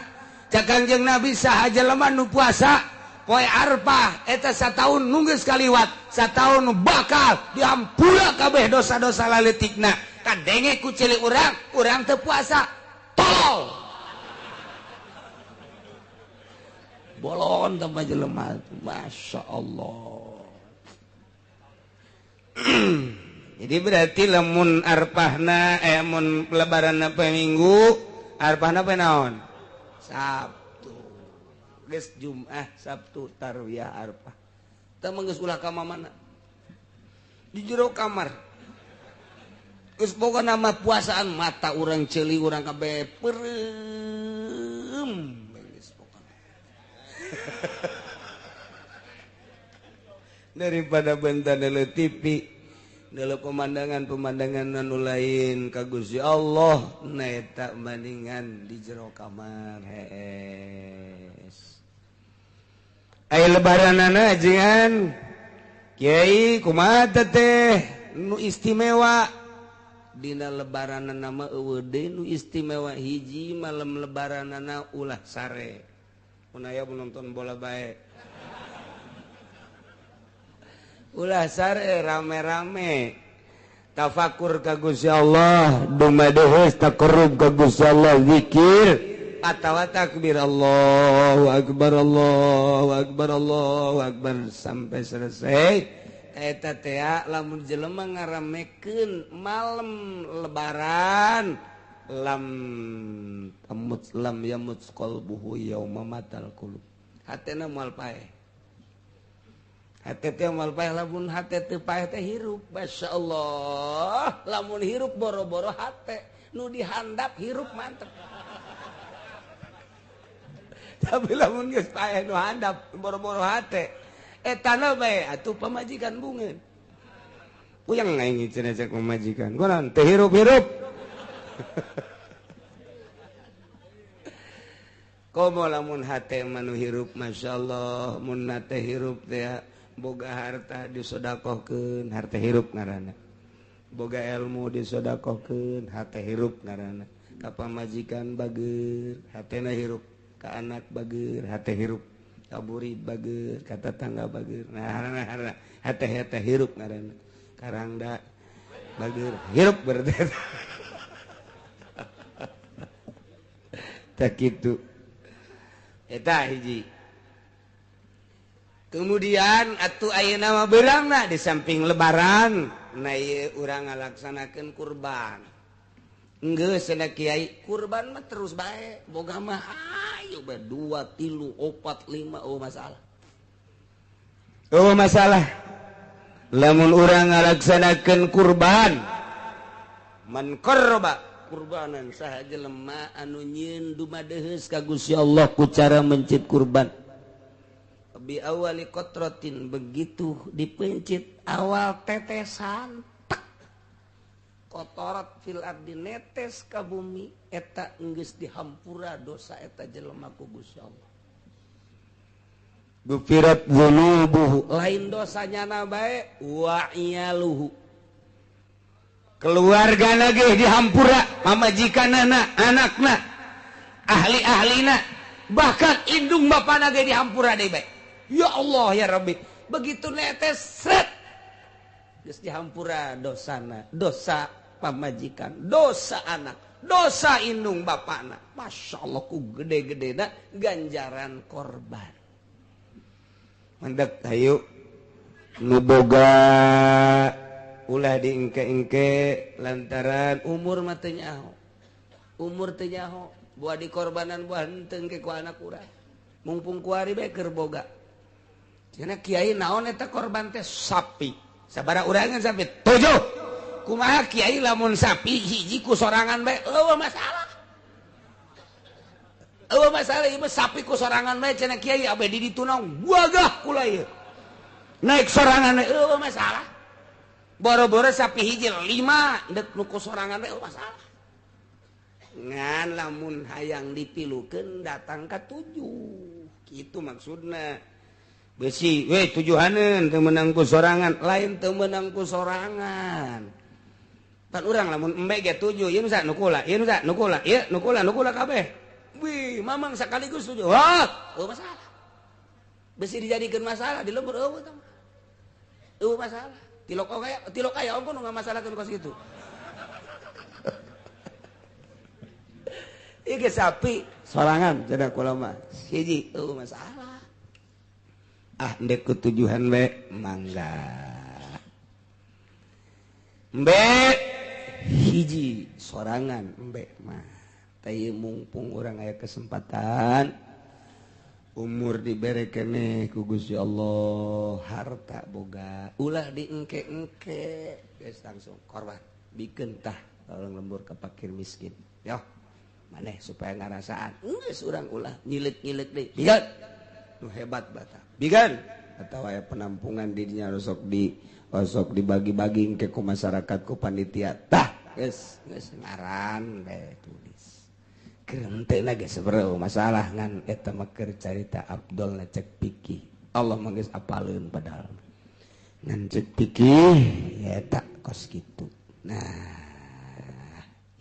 Cak Kangjeng Nabi saha jelema nu puasa poe Arfah eta sataun nu geus kaliwat, sataun nu bakal dihampura kabeh dosa-dosa laletikna. Kadenge ku cilik urang, urang teu puasa. Tolol. Bolon tambah jelema. Masya Allah. Jadi berarti lamun arpahna mun lebaranna poe Minggu, arpahna poe naon? Sabtu. Geus Jumat, Sabtu, Tarwiyah, Arfah. Teu mah geus ulah ka mana? Di jero kamar. Geus boga nama puasaan mata urang ceuli urang kabeh peureum. Geus pokona. Daripada benta nele TV nele pemandangan-pemandangan anu lain ka Gusti Allah na eta bandingan di jero kamar hees. Aya lebaranana ajengan kiai kumaha teh nu istimewa dina lebaranana mah eueuh deui nu istimewa hiji malam lebaranana ulah sare mun aya nonton bola bae ulah sare rame-rame tafakur ka Gusti Allah dumadehes taqarrub ka Gusti Allah zikir atawa takbir Allahu akbar Allahu akbar Allahu akbar sampai selesai. Eta teh lamun jelema ngaramekeun malam lebaran lam tamut lam yamut qalbuhu yauma matal qulub hatena moal paeh. Hate teh moal paeh lamun hate teu paeh teh hirup. Masyaallah lamun hirup boro-boro hate nu dihandap hirup mantep. Tapi lamun geus paeh nu handap boro-boro hate etana bae atuh pamajikan bungeun. Puyeng aing cenah cek pamajikan. Kunaon teu hirup-hirup. Komo lamun hate mah nu hirup masyaallah mun hate hirup teh boga harta disodakohkeun harta hirup ngaranna, boga ilmu disodakohkeun hate hirup ngaranna, ka pamajikan bager hatena hirup. Ka anak bager hate hirup, ka burid bager, ka tetangga bager. Nah, hate-hate hirup ngaranna. Karangda bager hirup berarti. Tak kitu. Eta hiji. Kemudian atuh ayeuna mah beurangna di samping lebaran, nah ieu urang ngalaksanakeun kurban. Enggeus cenah kiai, kurban mah terus bae, boga mah ayo bae 2, 3, 4, 5 oh masalah. Oh masalah. Lamun urang ngalaksanakeun kurban, man qarraba kurbanan saha jelema anu nyieun dumadeheus ka Gusti Allah ku cara mencit kurban. Bi awali kotrotin begitu dipencit awal tetesan tek kotorat fil ardi netes ka bumi eta enggeus dihampura dosa eta jelema ku Gusti Allah. Gufirat dzunubuhu lain dosanya na bae wa iyaluhu keluarga lagi dihampura pamajikanana anakna ahli-ahlina bahkan indung bapana ge dihampura deui bae. Ya Allah ya Rabbi, begitu netes sret geus dihampura dosana, dosa pamajikan, dosa anak, dosa indung bapana. Masya Allah ku gede-gedena ganjaran korban. Mandek hayu nu boga ulah diengke-engke lantaran umur mah teu nyaho. Umur teu nyaho, buah dikorbanan buah henteu engke ku anak urang. Mumpung kuari bae keur boga. Cenah kiai naon eta korban teh sapi. Sabaraha urangan sapi? 7. Kumaha kiai lamun sapi hiji ku sorangan bae eueuh masalah. Eueuh masalah ieu mah sapi ku sorangan bae cenah kiai abe di ditu naon wagah kula ieu. Naik sorangan bae eueuh masalah. Boro-boro sapi hiji 5 deuk nu ku sorangan bae eueuh masalah. Ngan lamun hayang dipilukeun datang ka 7. Kitu maksudna. Besi, weh tujuhaneun teu meunang ku sorangan, lain teu meunang ku sorangan. Pan urang lamun embe ge 7, ieu nu sa nu kula, ieu nu sa nu kula, ieu nu kula, nu kula kabeh. Wih, mamang sekaligus 7. Wah, eueuh masalah. Besi dijadikeun masalah di lembur eueuh tah. Eueuh masalah. Tilok aya ongko nu ngamasalahkeun kos kitu. Ieu ge sapi sorangan cenah kula mah. Hiji eueuh masalah. Ah ndek ketujuhan be mangga mbe hiji sorangan mbe mah teh mumpung urang aya kesempatan umur dibere keneh ku Gusti Allah harta boga ulah diengke-engke geus langsung korban bikeun tah tolong lembur ka fakir miskin yo maneh supaya ngarasaan geus urang ulah nyilet-nyilet deui bigan nu hebat bata bigan atau aya penampungan dirinya osok di osok dibagi-bagi ke ku masyarakat ku panitia tah geus geus ngaran bae tulis keur teu lagi sebereu masalah ngan eta mah keur carita Abdul cek pikih Allah mah geus apaleun padahal ngan cek pikih ya eta kos kitu. Nah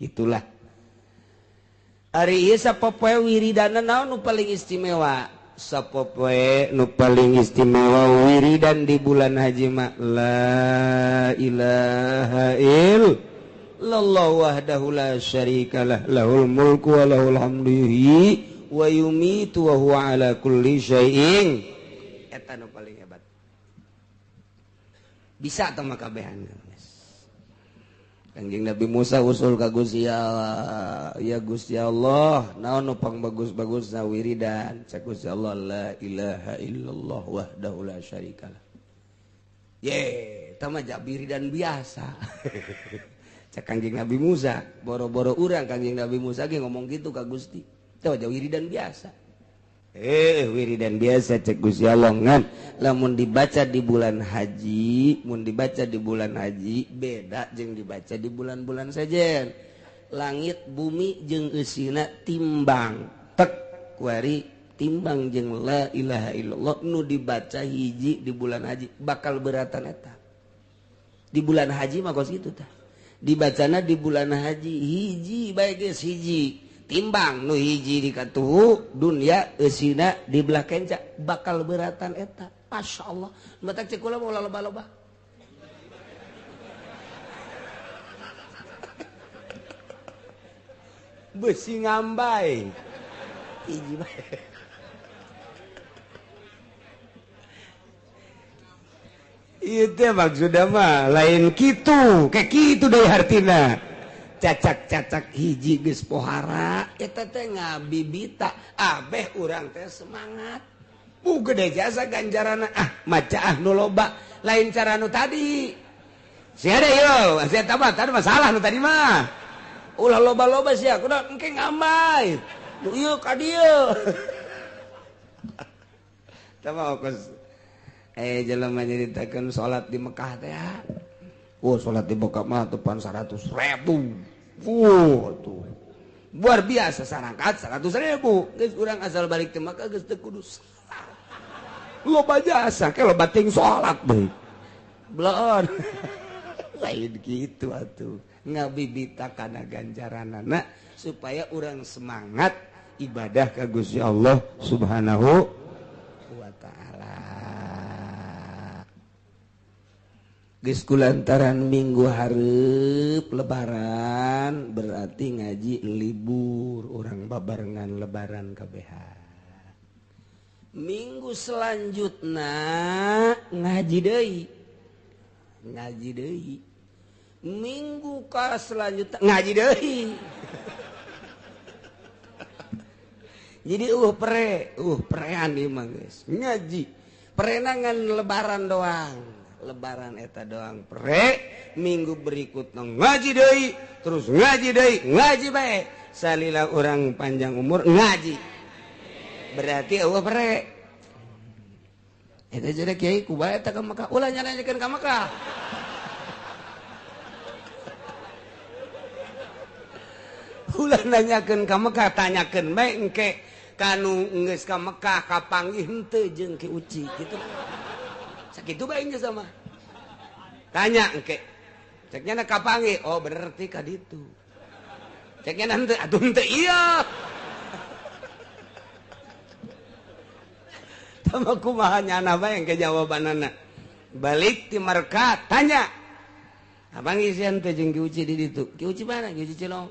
itulah ari ieu sapopoe wiridana naon nu paling istimewa. Sapopoe nu paling istimewa wiridan di bulan haji mah la ilaha illallah wahdahu la syarikalah lahul mulku wa lahul hamdu yuhyi wa yumitu wa huwa ala kulli syai'in. Eta nu paling hebat. Bisa teh mah kabehan. Kanjeng Nabi Musa usul ka Gusti Allah, ya Gusti Allah, naon nu pangbagus-bagusna wiridan? Cak Gusti Allah la ilaha illallah wahdahu la syarikalah. Ye, eta mah wiridan biasa. Cak Kanjeng Nabi Musa, boro-boro urang Kanjeng Nabi Musa ge ngomong gitu ka Gusti. Teh wiridan biasa. Wiridan biasa cek Gusti Allah ngan lamun dibaca di bulan haji, mun dibaca di bulan haji beda jeung dibaca di bulan-bulan sejen. Langit bumi jeung eusina timbang tek kuari timbang jeung la ilaha illallah nu dibaca hiji di bulan haji bakal beratan eta. Di bulan haji mah kos kitu tah. Dibacana di bulan haji hiji bae geus hiji. Timbang nu hiji di katuhu dunia eusina di belah kenca bakal beratan eta. Masya Allah. Matak cek kula mau loba-loba. Besi ngambai. Hiji bae. Ieu teh maksudna mah lain kitu, kayak kitu deui hartina. Cacak-cacak hiji geus pohara eta teh ngabibita abeh urang teh semangat. Bu gede jasa ganjarana ah maca ah nu loba lain cara nu tadi. Sia deui yo, sia tah tadi masalah nu tadi mah. Ulah loba-loba sia kudu engke ngambai. Nu ieu ka dieu. Tah mah kos jelema nyaritakeun salat di Mekah teh. Oh, salat di Mekah mah tepan 100.000. Tuh. Luar biasa sarangkat 100.000. Geus urang asal balik teh Mekah geus teu kudu salat. Loba jasa ke loba ting salat bae. Bleon. Lain kitu atuh. Ngabibita kana ganjaranana supaya urang semangat ibadah ka Gusti Allah Subhanahu wa taala. Geus kulantaran minggu hareup lebaran berarti ngaji libur urang babarengan lebaran kabehan. Minggu selanjutna ngaji deui. Ngaji deui. Minggu ka selanjutna ngaji deui. Jadi prean ieu mah geus. Ngaji. Perenangan lebaran doang. Lebaran eta doang pre, minggu berikutnya ngaji deui, terus ngaji deui, ngaji bae. Salila urang panjang umur ngaji. Berarti eueuh pre. Eta jadi kiai ku bae eta ka Mekah, ulah nyanyakeun ka Mekah. Ulah nanyakeun ka Mekah, tanyakeun bae engke kanu geus ka Mekah kapanggih henteu jeung Ki Uci kitu. Sakitu bae geus sama. Tanya engke. Ceknya na kapanggih, oh berarti ka ditu. Ceknya na henteu, atuh henteu ieu. Tama kumaha nyana bae engke jawabanana. Balik ti Mekah tanya. Abang isian teh jeung Ki Uci di ditu. Ki Uci mana? Ki Uci Cilong.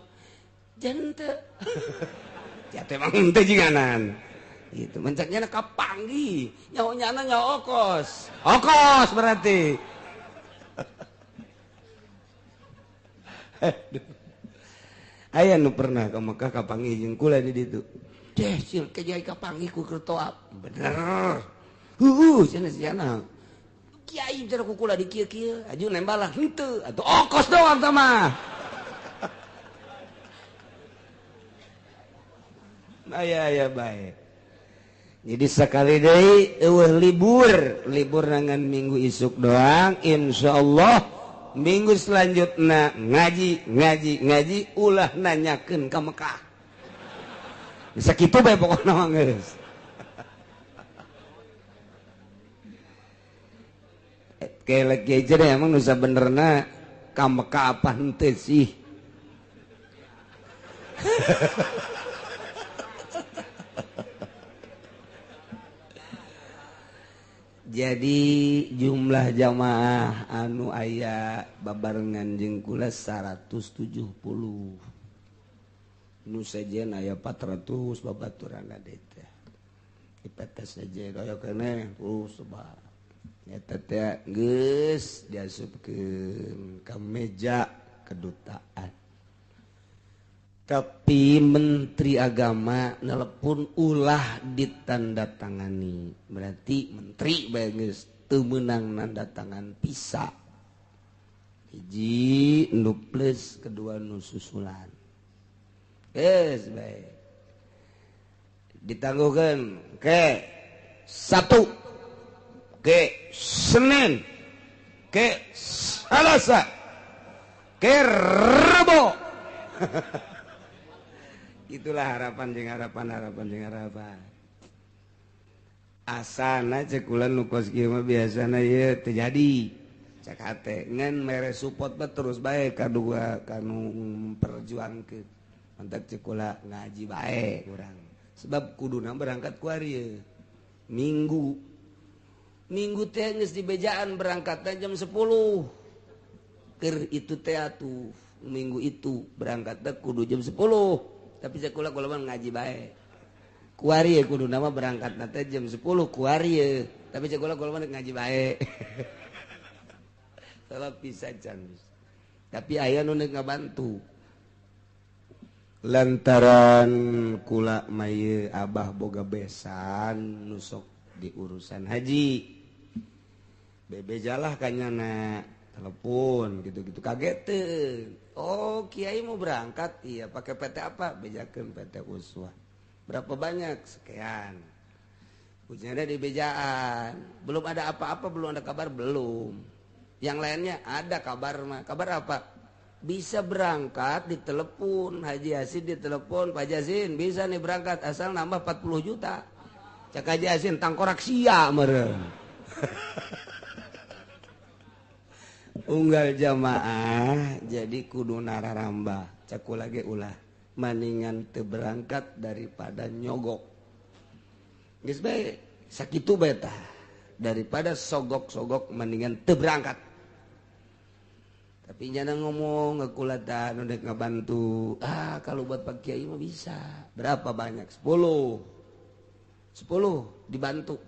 Jangan teu. Ya teh mah henteu jinganan. Gitu mencaknya na kapanggih, nyaho nyana nyaho okos. Okos berarti. Aya nu pernah ka Mekah kapanggih jeung kula di ditu. Deh sil kiai kapanggih ku keur toap. Bener. Heueuh cenah sia. Kiai cenah ku kula di kieu-kieu, aju nembalah henteu atuh okos doang tah mah. Aya aya bae. Jadi sekali deui eueuh libur, libur nangan minggu isuk doang, insyaallah minggu selanjutna ngaji, ngaji, ngaji ulah nanyakeun ka Mekah. Bisa kitu bae pokona mah geus. Kelek ge deh emang nu sabenerna ka Mekah apa henteu sih. Jadi jumlah jamaah anu aya babarengan jeung kula 170. Nu sejen aya 400 babaturan teh. Ipetes sejen aya keneh sebab eta teh geus diasupkeun ka meja kedutaan. Tapi Menteri Agama nelepon ulah ditandatangani. Berarti menteri bae geus teu meunang nanda tangan pisa. Hiji nu plus, kedua nu susulan. Geus bae. Ditangguhkeun ke Sabtu, ke Senin, ke Selasa, ke Rebo. Itulah harapan jeung harapan, harapan jeung harapan. Asana cek kula nu kos kieu mah biasana ieu teu jadi. Cek hate ngan mere support mah terus bae kadua kanu memperjuangkeun. Mantak cekula ngaji bae urang. Sebab kuduna berangkat ku ari Minggu. Minggu teh geus dibejaan berangkatna jam 10. Keur itu teh atuh minggu itu berangkatna kudu jam 10. Tapi cekula kula mah ngaji bae. Kuari kudu nama berangkatna teh jam 10 kuari. Tapi cekula kula mah ngaji bae. Salah pisan can. Tapi aya nu neuk ngabantu. Lantaran kula mah ieu abah boga besan nu sok di urusan haji. Bebejalah kanyana telepon gitu-gitu kaget teu. Oh, kiai mau berangkat. Iya, pakai PT apa? Bejakeun PT Uswah. Berapa banyak? Sekian. Ujiannya di bejaan. Belum ada apa-apa, belum ada kabar, belum. Yang lainnya ada kabar mah. Kabar apa? Bisa berangkat ditelepon, Haji Yasin ditelepon, Pak Yasin bisa nih berangkat asal nambah 40 juta. Cak Haji Yasin tangkorak sia meureun. Unggal jamaah jadi kudu nararambah. Cak kula ge ulah maningan teu berangkat daripada nyogok. Geus bae sakitu bae tah. Daripada sogok-sogok mendingan teu berangkat. Tapi nyana ngomong ngekulatan udah ngebantu. Ah, kalau buat Pak Kiai mah bisa. Berapa banyak? 10. 10 dibantu.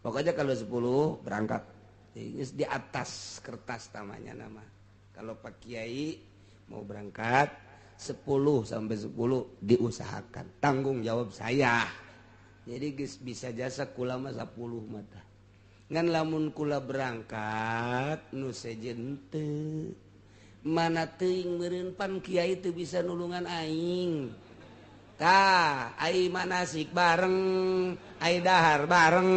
Pokoknya kalau 10 berangkat. Ini di atas kertas tamanya nama. Kalau Pak Kiai mau berangkat 10 sampai 10 diusahakan. Tanggung jawab saya. Jadi geus bisa jasa kula mah 10 mata. Ngan lamun kula berangkat nu sejen teu. Mana teuing meureun pan kiai teu bisa nulungan aing. Tah, ai manasik bareng, ai dahar bareng,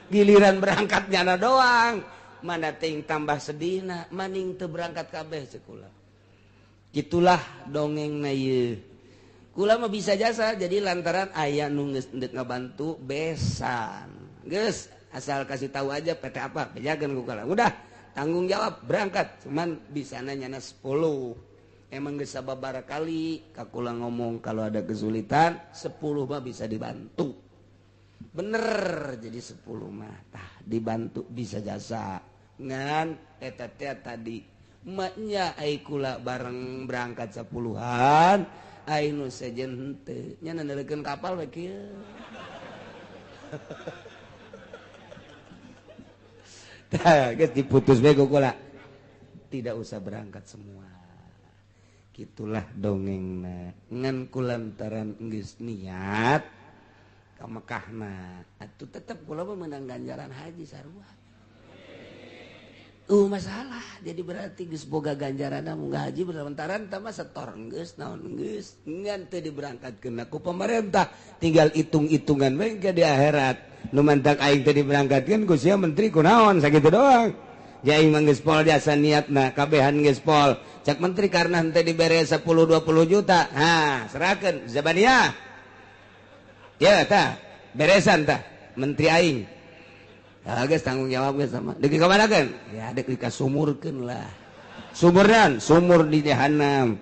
giliran berangkat nyana doang. Mana teuing tambah sedihna, maning teu berangkat kabeh ceuk kula. Gitulah dongengna ieu. Kula mah bisa jasa jadi lantaran aya nu geus endek ngabantu besan. Geus asal kasih tahu aja PT apa, bejakeun ku kula. Udah, tanggung jawab berangkat. Cuman bisana nyana 10. Emang geus sababaraha kali ka kula ngomong kalau ada kesulitan 10 mah bisa dibantu. Bener, jadi 10 mah tah dibantu bisa jasa. Ngan eta teh tadi maknya ai kula bareng berangkat 10-an, ai nu sejen henteu nya nandelekeun kapal we kieu. Tah geus diputus we ku kula. Tidak usah berangkat semua. Gitulah dongengna. Ngan kulantaran geus niat ka Mekahna, atuh tetep kula mah meunang ganjaran haji sarua. Masalah. Jadi berarti geus boga ganjaranna munggah haji berlantaran tah mah setor geus naon geus ngan teu diberangkatkeun ku pemerintah, tinggal hitung-hitungan we ke di akhirat. Nu mantak aing teu diberangkatkeun ku sia menteri kunaon sakitu doang. Ja aing mah geus pol jasa niatna kabehan geus pol. Cak menteri karena henteu dibere 10 20 juta. Ha, serahkeun Zabaniyah. Ya tah, beresan tah menteri aing. Ah geus tanggung jawab geus sama. Deuk dikamanakeun? Ya deuk dikasumurkeun lah. Sumurnan, sumur di jahanam.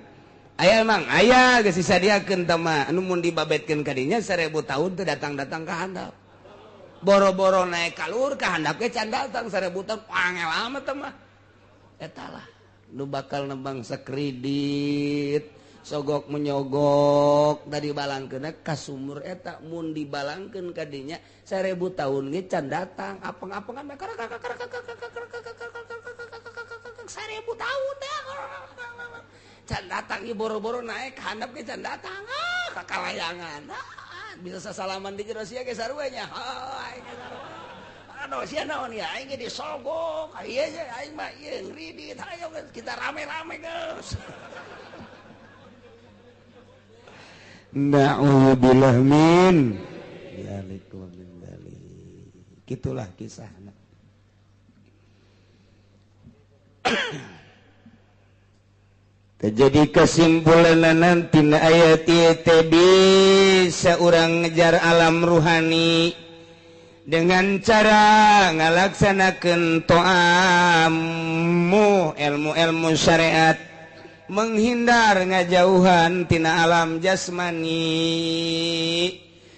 Aya emang, aya geus disadiakeun tah mah. Anu mun dibabetkeun ka dinya 1000 tahun teu datang-datang ka handap. Boro-boro naik kalur ka handap ge can datang 1000 tahun angel amat tah mah. Eta lah nu bakal nembang sakredit. Sogok menyogok tadi balangkeun ka sumur eta mun dibalangkeun ka dinya 1000 tahun ge can datang apeng-apengan 1000 tahun teh can datang ieu boro-boro naik handap ge can datang ah kakalayangan bisa sasalaman di jero sia ge sarua nya aing sarua aduh sia naon ya aing ge disogok ieu aing mah ieu ngridit ayo kita rame-rame geus. Na'udzubillah min dzalik wa min dzalik. Gitulah kisahna. Jadi kesimpulan nanti ayat ieu bisa urang ngejar alam ruhani dengan cara ngalaksanakeun to'amu ilmu-ilmu syariat. Menghindar ngajauhan tina alam jasmani.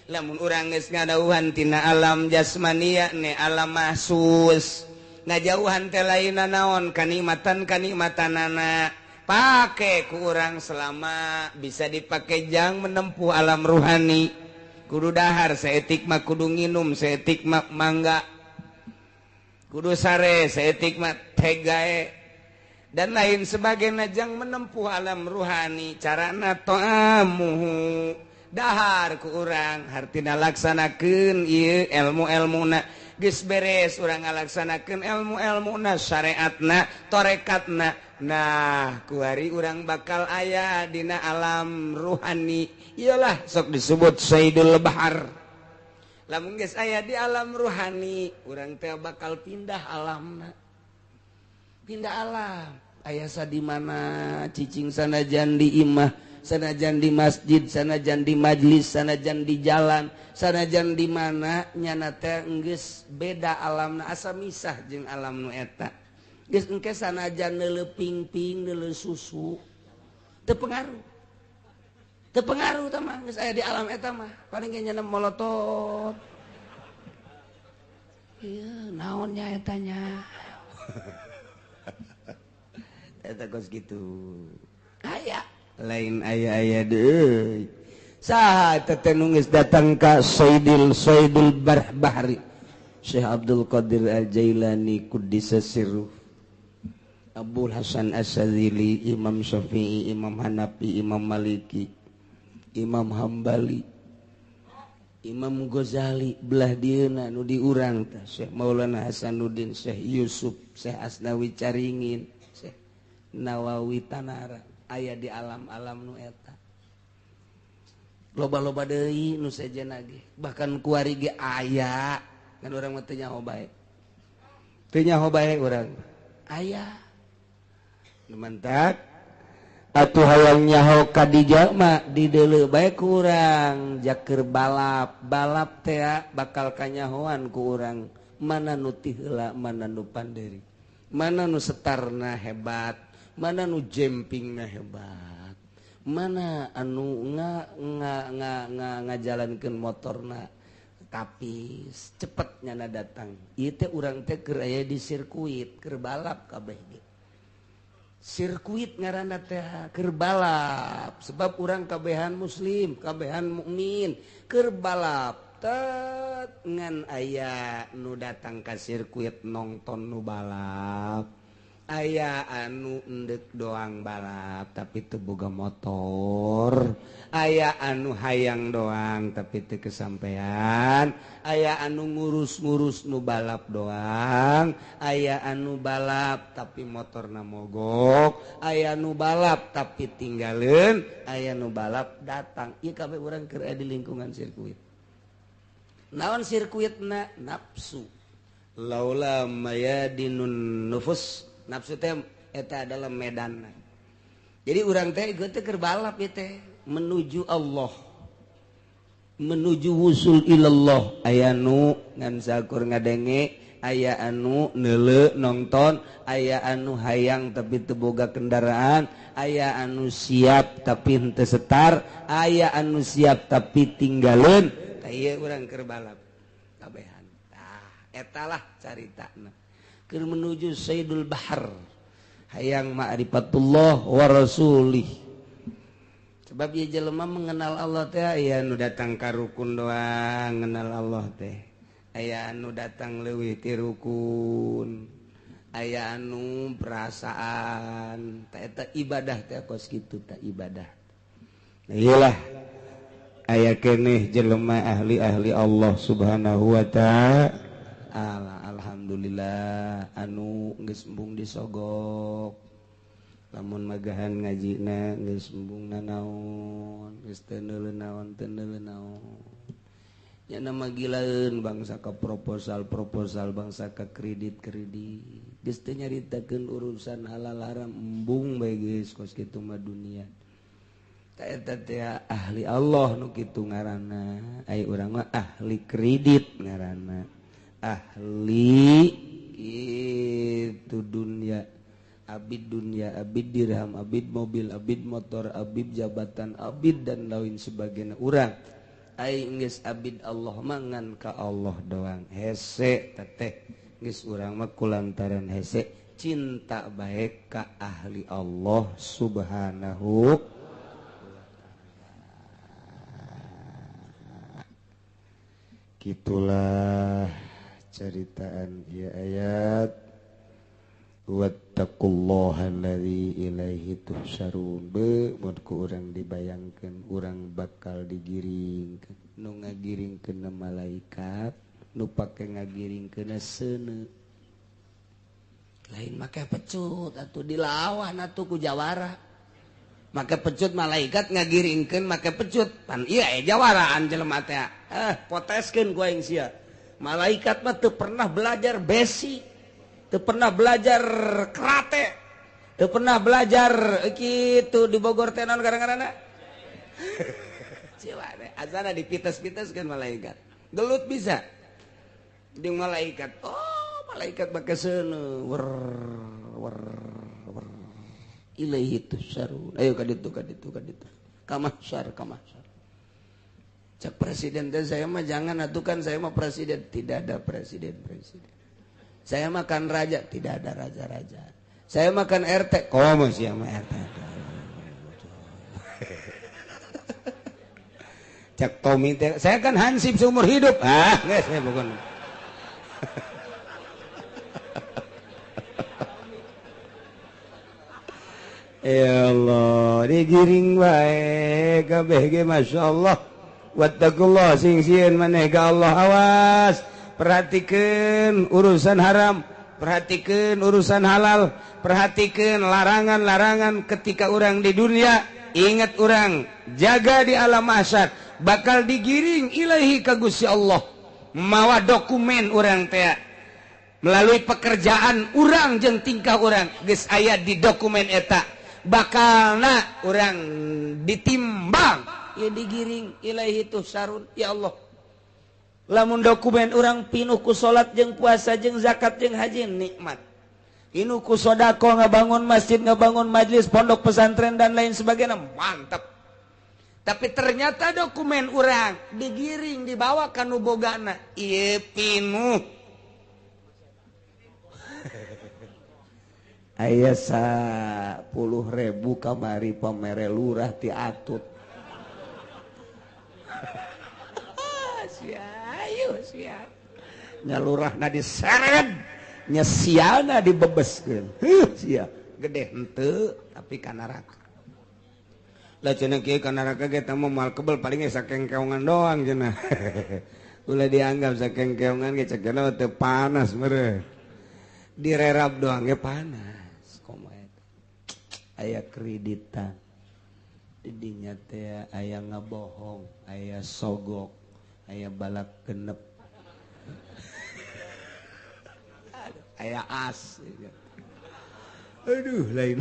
Lamun urang geus ngadauhan tina alam jasmani ne alam mahsus. Ngajauhan teh lainna naon kanikmatan kanikmatanana pake ku urang selama bisa dipake jang menempuh alam ruhani. Kudu dahar saeutik mah, kudu nginum saeutik mah mangga, kudu sare saeutik mah tegae dan lain sebagainya jang menempuh alam ruhani. Carana ta'amuhu dahar ku urang hartina laksanakeun ieu ilmu-ilmuna. Geus beres urang ngalaksanakeun ilmu-ilmuna, syariatna, torekatna. Nah kuari urang bakal aya dina alam ruhani. Iyalah sok disebut Sayyidul Bahar. Lamun geus aya di alam ruhani urang teh bakal pindah alamna. Pindah alam. Aya sa di mana cicing sanajan di imah, sanajan di masjid, sanajan di majlis, sanajan di jalan, sanajan di mana nyana teh geus beda alamna, asa misah jeung alam nu eta. Geus engke sanajan neuleuh pingping, neuleuh susu teu pengaruh. Teu pengaruh tah mah geus aya di alam eta mah. Paling ge nyana molotot. Ieu naon nya eta nya. Eta kos kitu. Aya lain aya-aya deui. Saha eta teh nu geus datang ka Sayyidil Sayyidul Bahri Syekh Abdul Qadir Al-Jailani Quddisa Sirruh, Abul Hasan Asy-Syadzili, Imam Syafi'i, Imam Hanafi, Imam Maliki, Imam Hambali, Imam Ghazali, belah dieuna nu diurang teh Syekh Maulana Hasanuddin, Syekh Yusuf, Syekh Asnawi Caringin, Syekh Nawawi Tanara aya di alam-alam nu eta. Loba-loba deui nu sejen ge, bahkan kuari ge aya. Kan urang mah teu nyaho bae. Teu nyaho bae urang. Aya. Nu mantak atuh hayang nyaho ka dijalma dideuleu bae ku urang jaker balap. Balap teh bakal kanyahoan ku urang mana nu ti heula, mana nu panderi, mana nu setarna hebat, mana nu jempingna hebat, mana anu nga nga nga nga ngajalankeun motorna tapi cepet nyana datang. Ieu teh urang teh keur aya di sirkuit, keur balap kabeh ge. Sirkuit ngaranna teh keur balap, sebab urang kabehan muslim, kabehan mukmin, keur balap tet ngan aya nu datang ka sirkuit nongton nu balap, aya anu endek doang balap tapi teu boga motor, aya anu hayang doang tapi teu kesampean, aya anu ngurus-ngurus nu balap doang, aya anu balap tapi motorna mogok, aya nu balap tapi tinggaleun, aya nu balap datang. Ieu kabeh urang keur aya di lingkungan sirkuit. Naon sirkuitna? Nafsu. Laula mayadinun nufus. Nafsu teh eta adalah medan. Jadi urang teh ieu teh keur balap ieu teh menuju Allah, menuju wusul ilallah. Aya nu ngan sakur ngadenge, aya anu neuleuh nonton, aya anu hayang tapi teu boga kendaraan, aya anu siap tapi henteu setar, aya anu siap tapi tinggaleun. Tah ieu urang keur balap kabehan. Tah eta lah caritana. Keur menuju Sayyidul Bahar, hayang ma'rifatullah wa rasulih. Sebab ieu jelema mengenal Allah teh aya nu datang ka rukun doang ngenal Allah teh, aya anu datang leuwih ti rukun, aya anu perasaan. Tah eta ibadah teh kos kitu tah ibadah. Nah iyalah aya keneh jelema ahli-ahli Allah Subhanahu wa ta'ala. Alhamdulillah anu geus embung disogok, lamun magahan ngajina geus embung nanaon, geus teu neuleuh naon, teu neuleuh naon. Nya nama gilaeun bangsa ka proposal-proposal, bangsa ka kredit-kredit, geus teu nyaritakeun urusan halal haram, embung bae geus kos kitu mah dunia. Tah eta teh ahli Allah nu kitu ngaranna. Ai urang mah ahli kredit ngaranna, ahli itu dunia, Abid dunia, abid dirham, abid mobil, abid motor, abid jabatan, abid dan lain sebagainya urang. Ai geus abid Allah mangan ka Allah doang. Hese teteh geus urang mah kulantaran hese cinta baik ka ahli Allah subhanahu wa ta'ala. Gitulah ceritaan ieu ayat. Wattaqullaha allazi ilaihi tuhsyarun. Be mun ku urang dibayangkeun urang bakal digiringkeun. Nu ngagiringkeun malaikat, nu pake ngagiringkeun seuneu. Lain make pecut atuh dilawan atuh ku jawara. Make pecut malaikat ngagiringkeun make pecut. Pan ieu aya jawaraan jelema teh. Poteskeun ku aing sia. Malaikat mah teu pernah belajar besi. Teu pernah belajar karate, teu pernah belajar kitu di Bogor teh naon gara-garana. Ciwane azana dipites-piteskeun malaikat. Gelut bisa. Jeung malaikat. Oh, malaikat make seuneu wer wer wer. Ilaihi tusarun. Ayo ka ditu ka ditu ka ditu. Ka mahsyar ka mahsyar. Cak presiden teh saya mah jangan atuh kan saya mah presiden, tidak ada presiden-presiden. Saya makan raja, tidak ada raja-raja. Saya makan RT, komo sih sama RT. Cak Tommy, saya kan hansip seumur hidup. Ah, enggak saya bukan. Ya Allah, digiring bae kabeh ge masyaallah. Wattaqullah sing sieun maneh ka Allah awas. Perhatikan urusan haram, perhatikan urusan halal, perhatikan larangan-larangan ketika orang di dunia. Ingat orang, jaga di alam mahsyar, bakal digiring ilahi ka Gusti Allah. Mawa dokumen orang teh melalui pekerjaan orang jeung tingkah orang geus aya di dokumen eta, bakalna orang ditimbang ya digiring ilahi tuhsarun. Ya Allah, lamun dokumen orang pinuh ku salat jeung puasa jeung zakat jeung haji nikmat, pinuh ku sedekah ngabangun masjid, ngabangun majlis, pondok pesantren dan lain sebagainya, mantap. Tapi ternyata dokumen orang digiring dibawa ka nu bogana ieu pinuh. Aya 10.000 kamari pamere lurah ti atut. Ayo siap. Nyalurahna diseret, nyesialna dibebeskeun. Heuh sia, gede henteu tapi ka neraka. Lah cenah kieu ka neraka ge teh moal kebel paling ge sakengkeongan doang cenah. Ulah dianggap sakengkeongan ge cek cenah teu panas meureun. Direrap doang ge panas. Komo eta. Aya kreditan. Di dinya teh aya ngabohong, aya sogok, aya balak genep, aya as, aduh lain.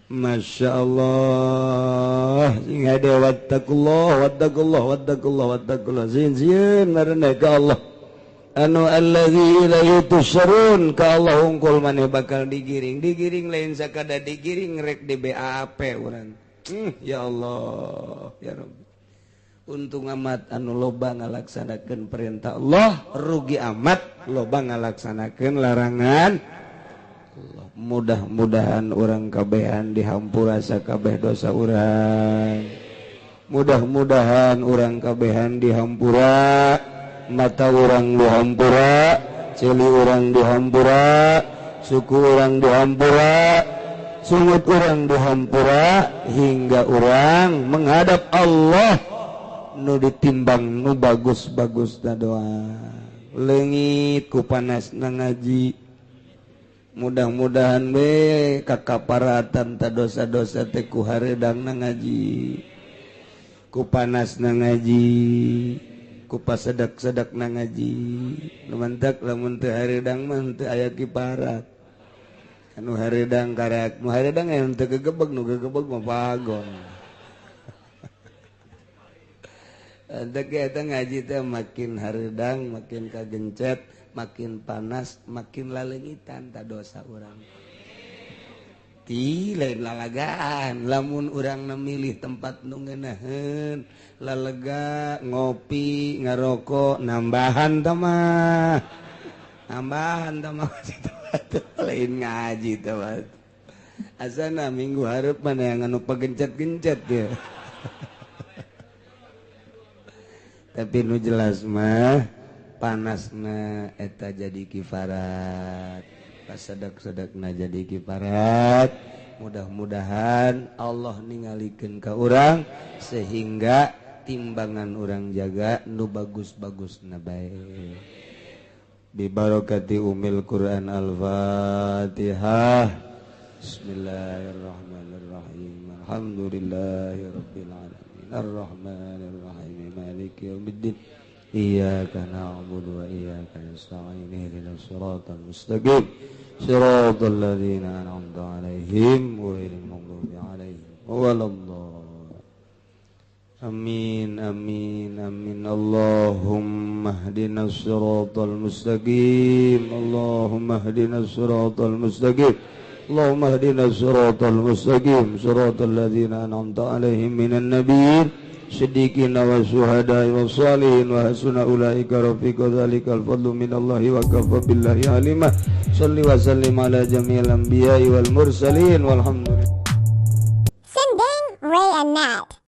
Masya Allah, sing hade wattaqullah wattaqullah wattaqullah wattaqullah sieun sieun maraneh ka Allah anu allazi ilaihi tusyarun ka Allah hungkul maneh bakal digiring digiring lain sakada digiring rek di BAP urang. Ya Allah ya Rabbi. Untung amat anu loba ngalaksanakeun perintah Allah, rugi amat loba ngalaksanakeun larangan Allah. Mudah-mudahan urang kabehan dihampura sakabeh dosa urang. Mudah-mudahan urang kabehan dihampura, mata urang dihampura, ceuli urang dihampura, suku urang dihampura, sungut urang dihampura, hingga urang menghadap Allah nu ditimbang nu bagus-bagus na doa. Leungit ku panasna ngaji. Mudah-mudahan we kakaparatan ta dosa-dosa teh ku hareudangna ngaji. Ku panasna ngaji, ku pasedak-sedakna ngaji. Lumantak lamun teu hareudang mah teu aya kiparat. Anu hareudang karak, nu hareudang aya teu gegebeg, nu gegebeg mah pagon. Eta ngaji teh makin hareudang makin kagencet, Makin panas makin laleungitan. Tak dosa urang ti lain lalagaan. Lamun urang memilih tempat nu ngeunaheun, lalega, ngopi, ngarokok, nambahan mah, nambahan mah, lain ngaji teh. Asana minggu hareup mana yang anu pagencet-gencet ya. Tapi nu jelas mah panasna eta jadi kifarat, pasedak-sedekna jadi kifarat. Mudah-mudahan Allah ningalikeun ka urang sehingga timbangan urang jaga nu bagus-bagusna bae. Bi barakati umil Quran. Al-Fatihah. Bismillahirrahmanirrahim. Alhamdulillahirabbil alamin. Arrahmanirrahim. Maliki yaumiddin. Iyyaka na'budu wa iyyaka nasta'in. Ihdinas siratal mustaqim. Siratal ladzina an'amta 'alaihim ghairil maghdubi 'alaihim waladdallin. Amin amin amin. Allahumma ihdinas siratal mustaqim. Allahumma ihdinas siratal mustaqim. Allahumma ihdinas siratal mustaqim. Siratal ladzina an'amta 'alaihim minan nabiyyin, siddiqina wa syuhada'i wa salihin wa hasuna ulaika rafiqa. Dzalikal fadlu minallahi wa kafa billahi alima. Shalli wa sallim ala jami'il anbiya'i wal mursalin walhamdulillah. Sending Ray and Nat.